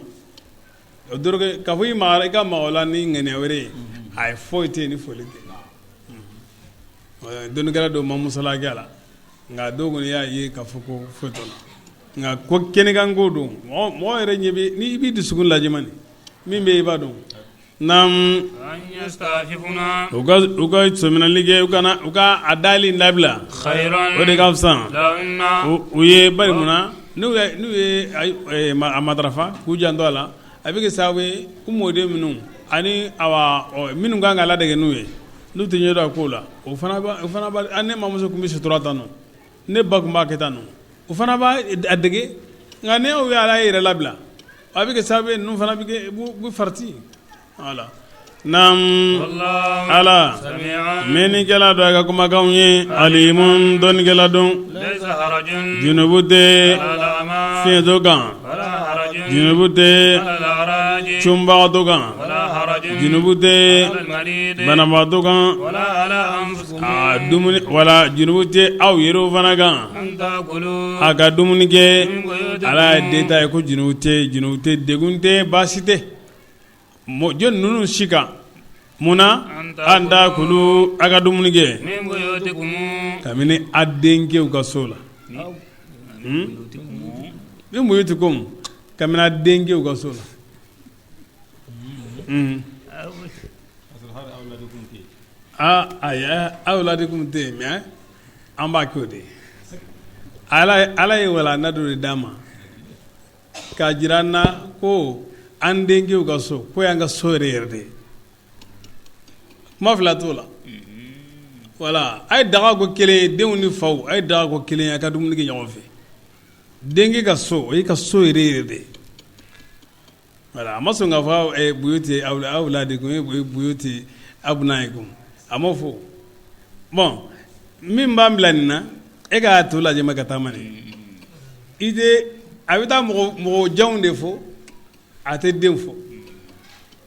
o dɔrɔn k'a fɔ i magara i ka maga o la ni ŋaniya wɛrɛ ye a ye foyi tɛ yen ni foli tɛ dɔnnikɛla dɔw ma musala kɛ a la nka dɔw kɔni y'a ye k'a fɔ ko foyi t'o la nka ko kɛnɛkanko don mɔgɔ yɛrɛ ɲɛ bɛ n'i b'i dusukun lajɛ man min bɛ yen i b'a dɔn. Naam. U ka sominɛli kɛ, u kana u ka a dali dabila, o de ka fisa u ye. Bari munna? N'u ye a matarafa k'u janto a la, a bɛ kɛ sababu ye u mɔden minnu ani awa minnu kan ka ladege n'u ye, n'u tɛ ɲɛ dɔn a ko la, o fana b'a ne mamuso tun bɛ sutura tan nɔ, ne ba tun b'a kɛ tan nɔ, o fana b'a a dege. Nka ne y'o ye, ala ye yɛrɛ labila, a bɛ kɛ sababu ye ninnu fana bɛ kɛ bɛ farati. Voilà. Naam, ala mɛnnikɛla don a ka kumakanw ye, alimun, dɔnnikɛla don. Junubu tɛ fiɲɛtɔ kan, junubu tɛ cunbagatɔ kan, junubu tɛ banabagatɔ kan, a dumuni wala junubu tɛ aw yɛrɛw fana kan a ka dumuni kɛ. Ala ye détail ko junubu tɛ, junubu tɛ, degun tɛ, baasi tɛ jɔn ninnu si kan. Munna? An taakulu, a ka dumuni kɛ kabini a denkɛw ka so la, min buyutikum, kabini a denkɛw ka so la. Aa ayi, awladikum tɛ yen, mais an b'a kɛ o de ye. Ala ye walanda dɔ de d'an ma k'a jira an na ko an denkɛw ka so ko y'an ka so yɛrɛ yɛrɛ de ye. Kuma fila t'o la. Wala a ye daga ko kelen ye, denw ni faw, a ye daga ko kelen ye, a ka dumuni kɛ ɲɔgɔn fɛ. Denkɛ ka so, o y'i ka so yɛrɛ yɛrɛ de ye. Voilà, a ma sɔn k'a fɔ buyuti awladikum, buyuti abnaikum, a m'o fɔ. Bon, min b'an bila nin na, e k'a to lajɛ ma ka taama nin i tɛ a bɛ taa mɔgɔ janw de fɔ, a tɛ den fɔ.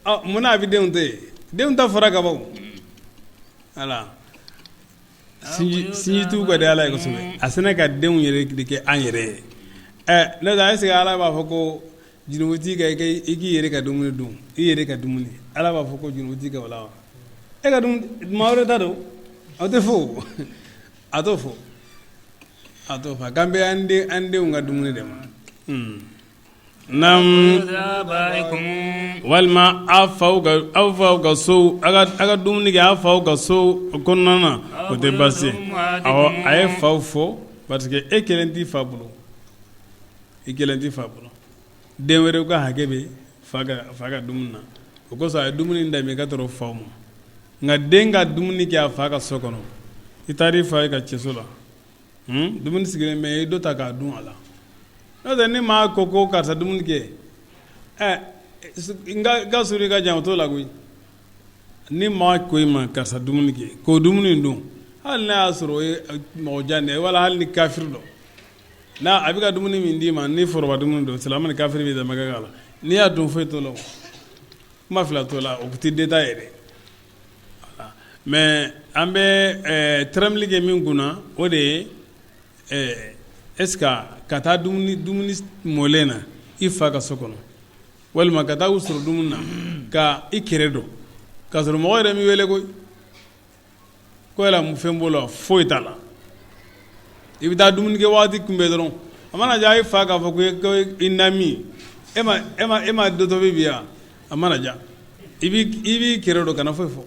Ɔ, munna a bɛ denw tɛ yen? Denw ta fɔra ka ban. Voilà, sinjitigiw ka di ala ye kosɛbɛ, a sɛnɛ ka denw yɛrɛ de kɛ an yɛrɛ ye. Ɛ n'o tɛ, est ce que ala b'a fɔ ko junubu t'i kan i k'i yɛrɛ ka dumuni dun, i yɛrɛ ka dumuni? Ala b'a fɔ ko junubu t'i kan o la wa? E ka dumuni, maa wɛrɛ ta don, o tɛ fɔ. A t'o fɔ, a t'o fɔ. A kan bɛ an denw ka dumuni de ma. Naam, walima aw faw ka so, aw ka dumuni kɛ aw faw ka so kɔnɔna na, o tɛ baasi ye. Awɔ, a ye faw fɔ parce que e kelen t'i fa bolo, i kelen t'i fa bolo, den wɛrɛw ka hakɛ bɛ fa ka dumuni na. O kosɔn a ye dumuni d'a ka tɔrɔ faw ma. Nka den ka dumuni kɛ a fa ka so kɔnɔ, i taara i fa ye ka cɛso la, dumuni sigilen bɛ, i dɔ ta k'a dun a la. N'o tɛ, ni maa ko ko karisa dumuni kɛ, ɛ n ka surun i ka jan, o t'o la koyi. Ni maa ko i ma karisa dumuni kɛ, k'o dumuni dun, hali n'a y'a sɔrɔ o ye mɔgɔ jan de ye, wala hali ni kafiri dɔ n'a a bɛ ka dumuni min d'i ma, ni foroba dumuni don, silamɛ ni kafiri bɛ dama kɛ la, n'i y'a dun, foyi t'o la, kuma fila t'o la, o tɛ détail yɛrɛ. Mais an bɛ tɛrɛmɛli kɛ min kunna, o de ye est ce que ka taa dumuni mɔlen na i fa ka so kɔnɔ, walima ka taa u sɔrɔ dumuni na ka i kɛrɛ dɔn k'a sɔrɔ mɔgɔ yɛrɛ m'i wele koyi, ko yala mun fɛn b'o la? Foyi t'a la. I bɛ taa dumuni kɛ waati kunbɛn dɔrɔn, a mana diya i fa k'a fɔ ko i na min, e ma dɔ tobi bi yan, a mana diya i b'i kɛrɛ dɔn, kana foyi fɔ.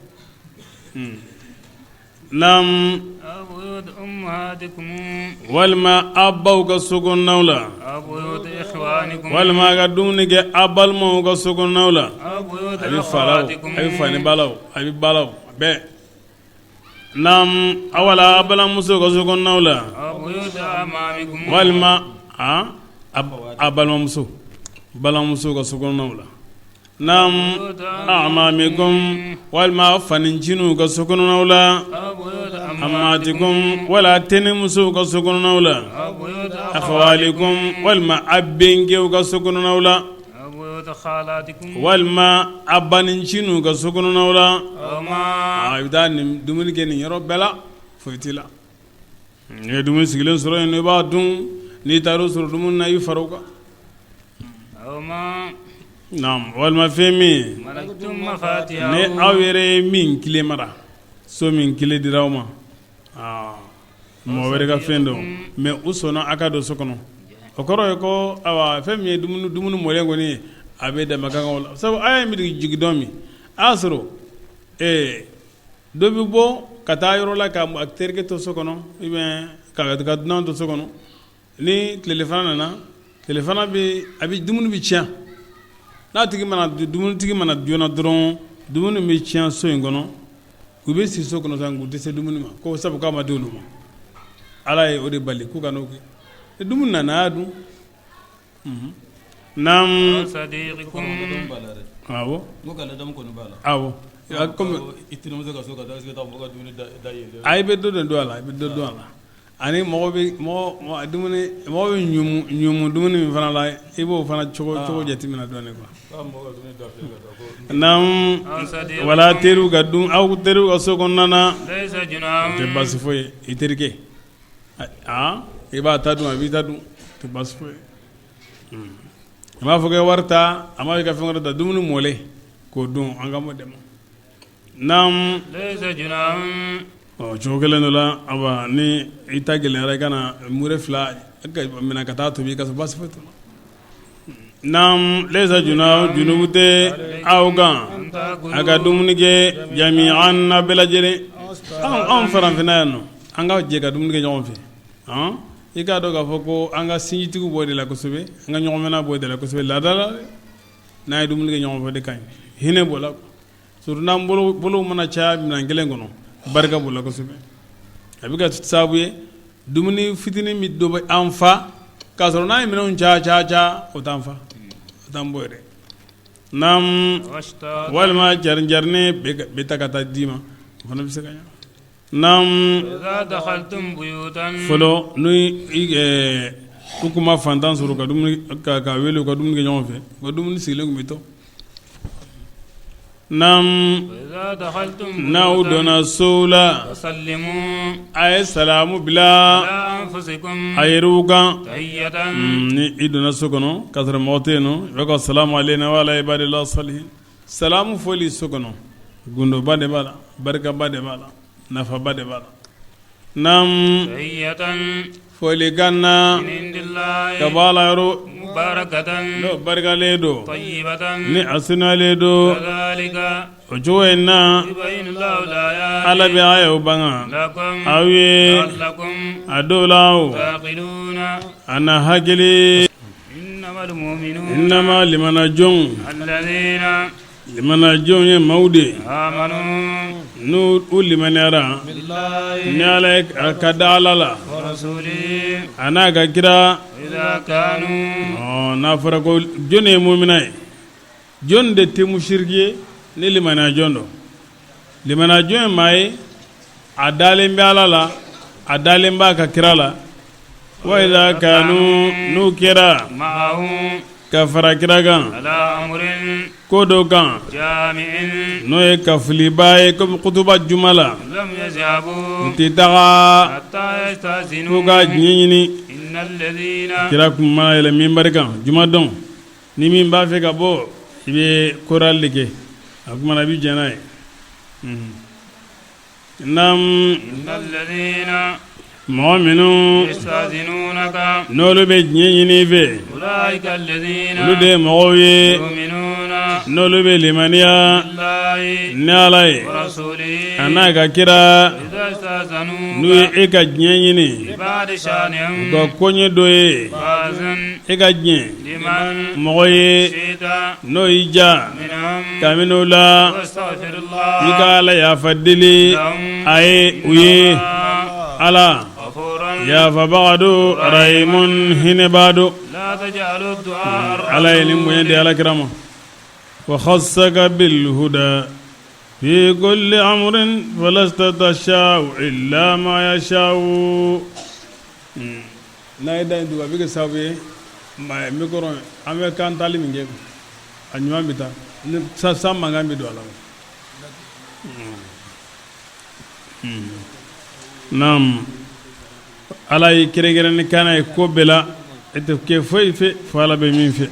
Naam, walima aw baw ka so kɔnɔnaw la, walima a ka dumuni kɛ aw balimaw ka so kɔnɔnaw la, a bɛ fa, a bɛ fa ni balaw, a bɛ balaw bɛɛ. Naam, aw wala aw balimamuso ka so kɔnɔnaw la, walima a balimamuso ka so kɔnɔnaw la. Naam, amamikum, walima aw faninciniw ka so kɔnɔnaw la, amatikum, wala tɛnɛmusow ka so kɔnɔnaw la, akhwalikum, walima aw bɛnkɛw ka so kɔnɔnaw la, walima a baninciniw ka so kɔnɔnaw la. A bɛ taa nin dumuni kɛ nin yɔrɔ bɛɛ la, foyi t'i la. N'i ye dumuni sigilen sɔrɔ yen, i b'a dun. N'i taara sɔrɔ dumuni na, i fara o kan. Naam, walima fɛn min ni aw yɛrɛ ye min kile mara, so min kile dira aw ma, mɔgɔ wɛrɛ ka fɛn dɔn, mais u sɔnna a ka don so kɔnɔ, o kɔrɔ ye ko ayiwa, fɛn min ye dumuni mɔlen kɔni ye, a bɛ dama kan la, sabu aya in bɛ jigin dɔn min. A y'a sɔrɔ dɔ bɛ bɔ ka taa yɔrɔ la ka a terikɛ to so kɔnɔ ou bien ka dunan to so kɔnɔ ni tilelafana nana tilelafana bɛ a bɛ dumuni bɛ tiɲɛ n'a tigi mana dumunitigi mana joona dɔrɔn dumuni bɛ tiɲɛ so in kɔnɔ u bɛ si so kɔnɔ sa u tɛ se dumuni ma ko sabu k'a ma di olu ma. Ala ye o de bali k'u kan'o kɛ. Dumuni nana a y'a dun. Naamu. Awɔ. Awɔ. I terimuso ka so ka taa mɔgɔ ka dumuni da yen. A i bɛ dɔ de dun a la, i bɛ dɔ dun a la. Ani mɔgɔ bɛ mɔgɔ dumuni mɔgɔ bɛ ɲumu dumuni min fana la, i b'o fana cogo cogo jateminɛ dɔɔnin quoi. Naamu. Wala teriw ka dun aw teriw ka so kɔnɔna na. O tɛ baasi foyi ye i terikɛ. Aa i b'a ta dun a b'i ta dun, o tɛ baasi foyi ye. A m'a fɔ k'i wari ta, a m'a fɔ i ka fɛn wɛrɛ ta, dumuni mɔlen k'o dun an kan b'o de ma. Naamu. Ɔ cogo kelen dɔ la, awa ni i ta gɛlɛyara i ka na mure fila minɛ ka taa tobi i ka so, baasi foyi t'o la. Naamu laysa junahu junubu tɛ aw kan a ka dumuni kɛ jami'an a bɛɛ lajɛlen. Anw farafinna yan nɔ, an ka jɛ ka dumuni kɛ ɲɔgɔn fɛ. I k'a dɔn k'a fɔ ko an ka sinjitigiw b'o de la kosɛbɛ, an ka ɲɔgɔnminɛ b'o de la kosɛbɛ laada la. N'an ye dumuni kɛ ɲɔgɔn fɛ o de ka ɲi, hinɛ b'o la. Surtout n'an bolo mana caya minɛn kelen kɔnɔ, barika b'o la kosɛbɛ. A bɛ kɛ sababu ye dumuni fitinin min dɔ bɛ an fa, k'a sɔrɔ n'an ye minɛnw caya caya caya, o t'an fa, o t'an bɔ yɛrɛ. Naamu, walima jarini jarini bɛ ta ka taa d'i ma, o fana bɛ se ka ɲɛ. Naamu, fɔlɔ n'u u tun ma fantan sɔrɔ ka dumuni ka wele u ka dumuni kɛ ɲɔgɔn fɛ, u ka dumuni sigilen tun bɛ to. Naamu, n'aw donna sow la, a ye salamu bila a yɛrɛw kan. Ni i donna so kɔnɔ k'a sɔrɔ mɔgɔ tɛ yen nɔ, i b'a fɔ salamu aleyna wa ala ibadillahi salihin. Salamu fɔli so kɔnɔ gundoba de b'a la, barikaba de b'a la, nafaba de b'a la. Naamu, folikan na ka bɔ Ala yɔrɔ, n'o barikalen don, ni a sanuyalen don, o cogo in na Ala bɛ ayaw banga aw ye a dɔw la a na hakili. Innama limana jɔnw limana jɔnw ye maaw de ye n'u u limaniyara ni Ala ye ka da Ala la a n'a ka kira. N'a fɔra ko jɔn ye mumina ye, jɔn de tɛ musiriki ye ni limaniya jɔn don. Limaniya jɔn ye maa ye a dalen bɛ Ala la, a dalen b'a ka kira la. Wa iza kanu n'u kɛra ka fara kira kan ko dɔ kan n'o ye kafoliba ye komi kutuba juma la, u tɛ taga f'u ka diɲɛ ɲini. Kira tun mana yɛlɛ minbari kan juma don, ni min b'a fɛ ka bɔ i bɛ chorale de kɛ, a kuma na i bɛ jɛn n'a ye. Naamu, mɔgɔ minnu n'olu bɛ diɲɛ ɲini i fɛ, olu de ye mɔgɔw ye n'olu bɛ limaniya ni Ala ye a n'a ka kira, n'u ye e ka diɲɛ ɲini u ka koɲɛ dɔ ye e ka diɲɛ mɔgɔ ye n'o y'i diya kabini o la i ka Ala yafa deli a ye u ye Ala yafabaga don rahimun hinɛbaa don. Ala ye nin bonya di Ala kira ma wa khassaka bil huda fi kulli amrin falasta tasha'u illa ma yasha'u. N'a ye da in tugu a bɛ kɛ sababu ye micro an bɛ kan tali min kɛ a ɲuman bɛ taa ni san mankan bɛ don a la. Naamu, Ala y'i kɛrɛnkɛrɛn ni kana ye ko bɛɛ la, e tɛ kɛ foyi fɛ fo Ala bɛ min fɛ.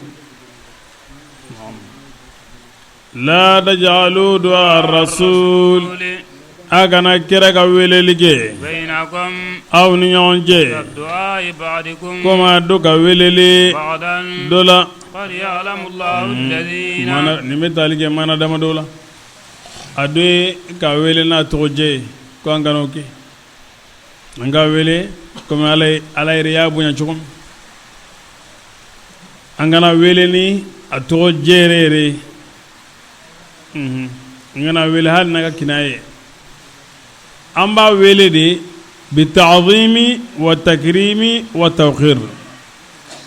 La tajalu du'a rasul a kana kira ka weleli kɛ aw ni ɲɔgɔn cɛ komi dɔ ka weleli dɔ la. Nin bɛ tali kɛ maana damadɔ la. A dɔ ye ka wele n'a tɔgɔjɛ ye, ko an kana o kɛ. An ka wele komi Ala yɛrɛ y'a bonya cogo min. An kana wele ni a tɔgɔjɛ yɛrɛ yɛrɛ ye. An kana wele hali n'a ka kinaya ye. An b'a wele de bi ta'zimi wa takrimi wa tawqir.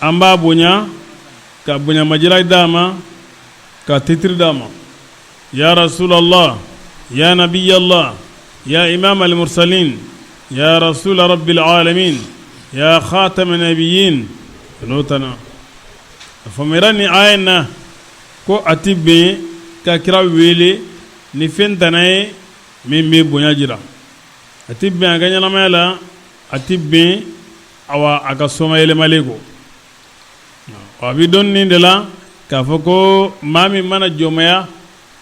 An b'a bonya ka bonya majira d'a ma, ka titre d'a ma. Ya rasulallah, ya nabiyallah, ya imam al-mursalin, ya rasul rabbil alamin, ya khatam nabiyyin. N'o tana a faamuyara ni aya in na ko a tɛ bɛn ka kira wele ni fɛn tana ye min bɛ bonya jira. A tɛ bɛn a ka ɲɛnamaya la, a tɛ bɛn awa a ka somayɛlɛmalen kɔ. A bɛ dɔn nin de la k'a fɔ ko maa min mana jɔnmaya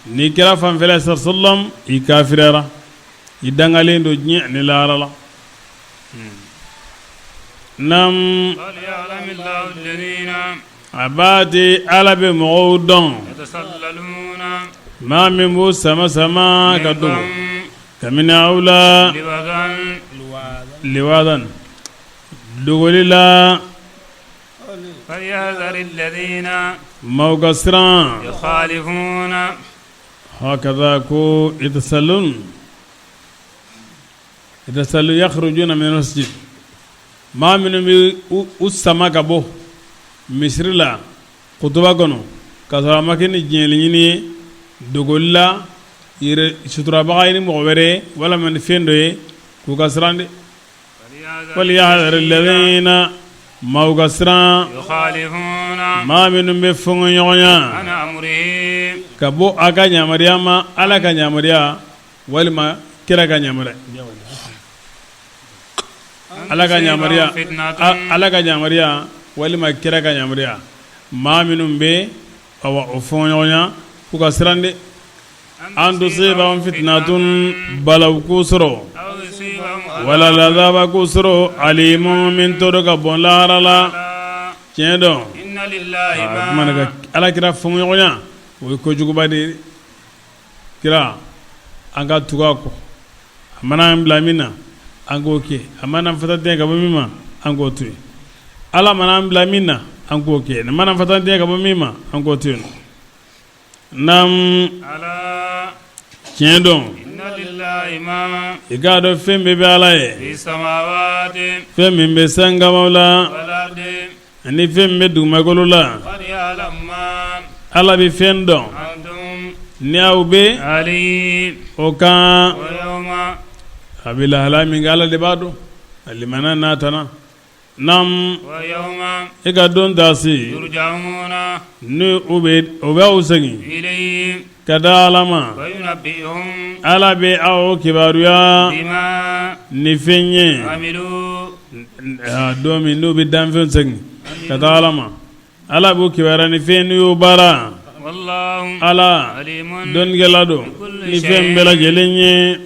ni kira fanfɛla sallam, i kafiriyara, i dangalen don diɲɛ ni lahara la. Naam, a b'a di Ala bɛ mɔgɔw dɔn, maa min b'u sama sama ka don kabini aw la liwadan dogoli la. Maaw ka siran hakaza ko yatasallalun yatasallalun yakhrujuna min masjid, maa minnu bɛ u sama ka bɔ misiri la kutuba kɔnɔ ka sɔrɔ a ma kɛ ni diɲɛ ɲini ye, dogoli la, yɛrɛ suturabaga ye ni mɔgɔ wɛrɛ ye walima ni fɛn dɔ ye, k'u ka siran dɛ. Falyahdhari alladhina, maaw ka siran maa minnu bɛ fɔnkɔɲɔgɔnya ka bɔ a ka yamaruya ma, Ala ka yamaruya walima kira ka yamaruya, Ala ka yamaruya, Ala ka yamaruya walima kira ka yamaruya. Maa minnu bɛ o fɔnkɔɲɔgɔnya, k'u ka siran dɛ. An tusibahum fitnatun, balawu k'u sɔrɔ wala azaba k'u sɔrɔ alimun, min tɔɔrɔ ka bon lahara la. Tiɲɛ dɔn, Ala kira fɔnkɔɲɔgɔnya, o ye kojuguba de ye. Kira, an ka tugu a kɔ. A mana an bila min na, an k'o kɛ. A mana fata ka bɔ min ma, an k'o to yen. Ala mana an bila min na, an k'o kɛ. A mana fata ka bɔ min ma, an k'o to yen. Naam, tiɲɛ don, i k'a dɔn fɛn bɛɛ bɛ Ala ye, fɛn min bɛ sankaba la ani fɛn min bɛ dugumakolo la. Ala bɛ fɛn dɔn ni aw bɛ o kan. A bɛ lahala min kɛ, Ala de b'a dɔn. A limaniya n'a tana. Naam, e ka don taa se ni u bɛ aw segin ka da Ala ma, Ala bɛ aw kibaruya ni fɛn ye don min n'u bɛ danfɛn segin ka da Ala ma. Ala b'u kibaruya ni fɛn n'u y'o baara. Ala dɔnnikɛla don ni fɛn bɛɛ lajɛlen ye.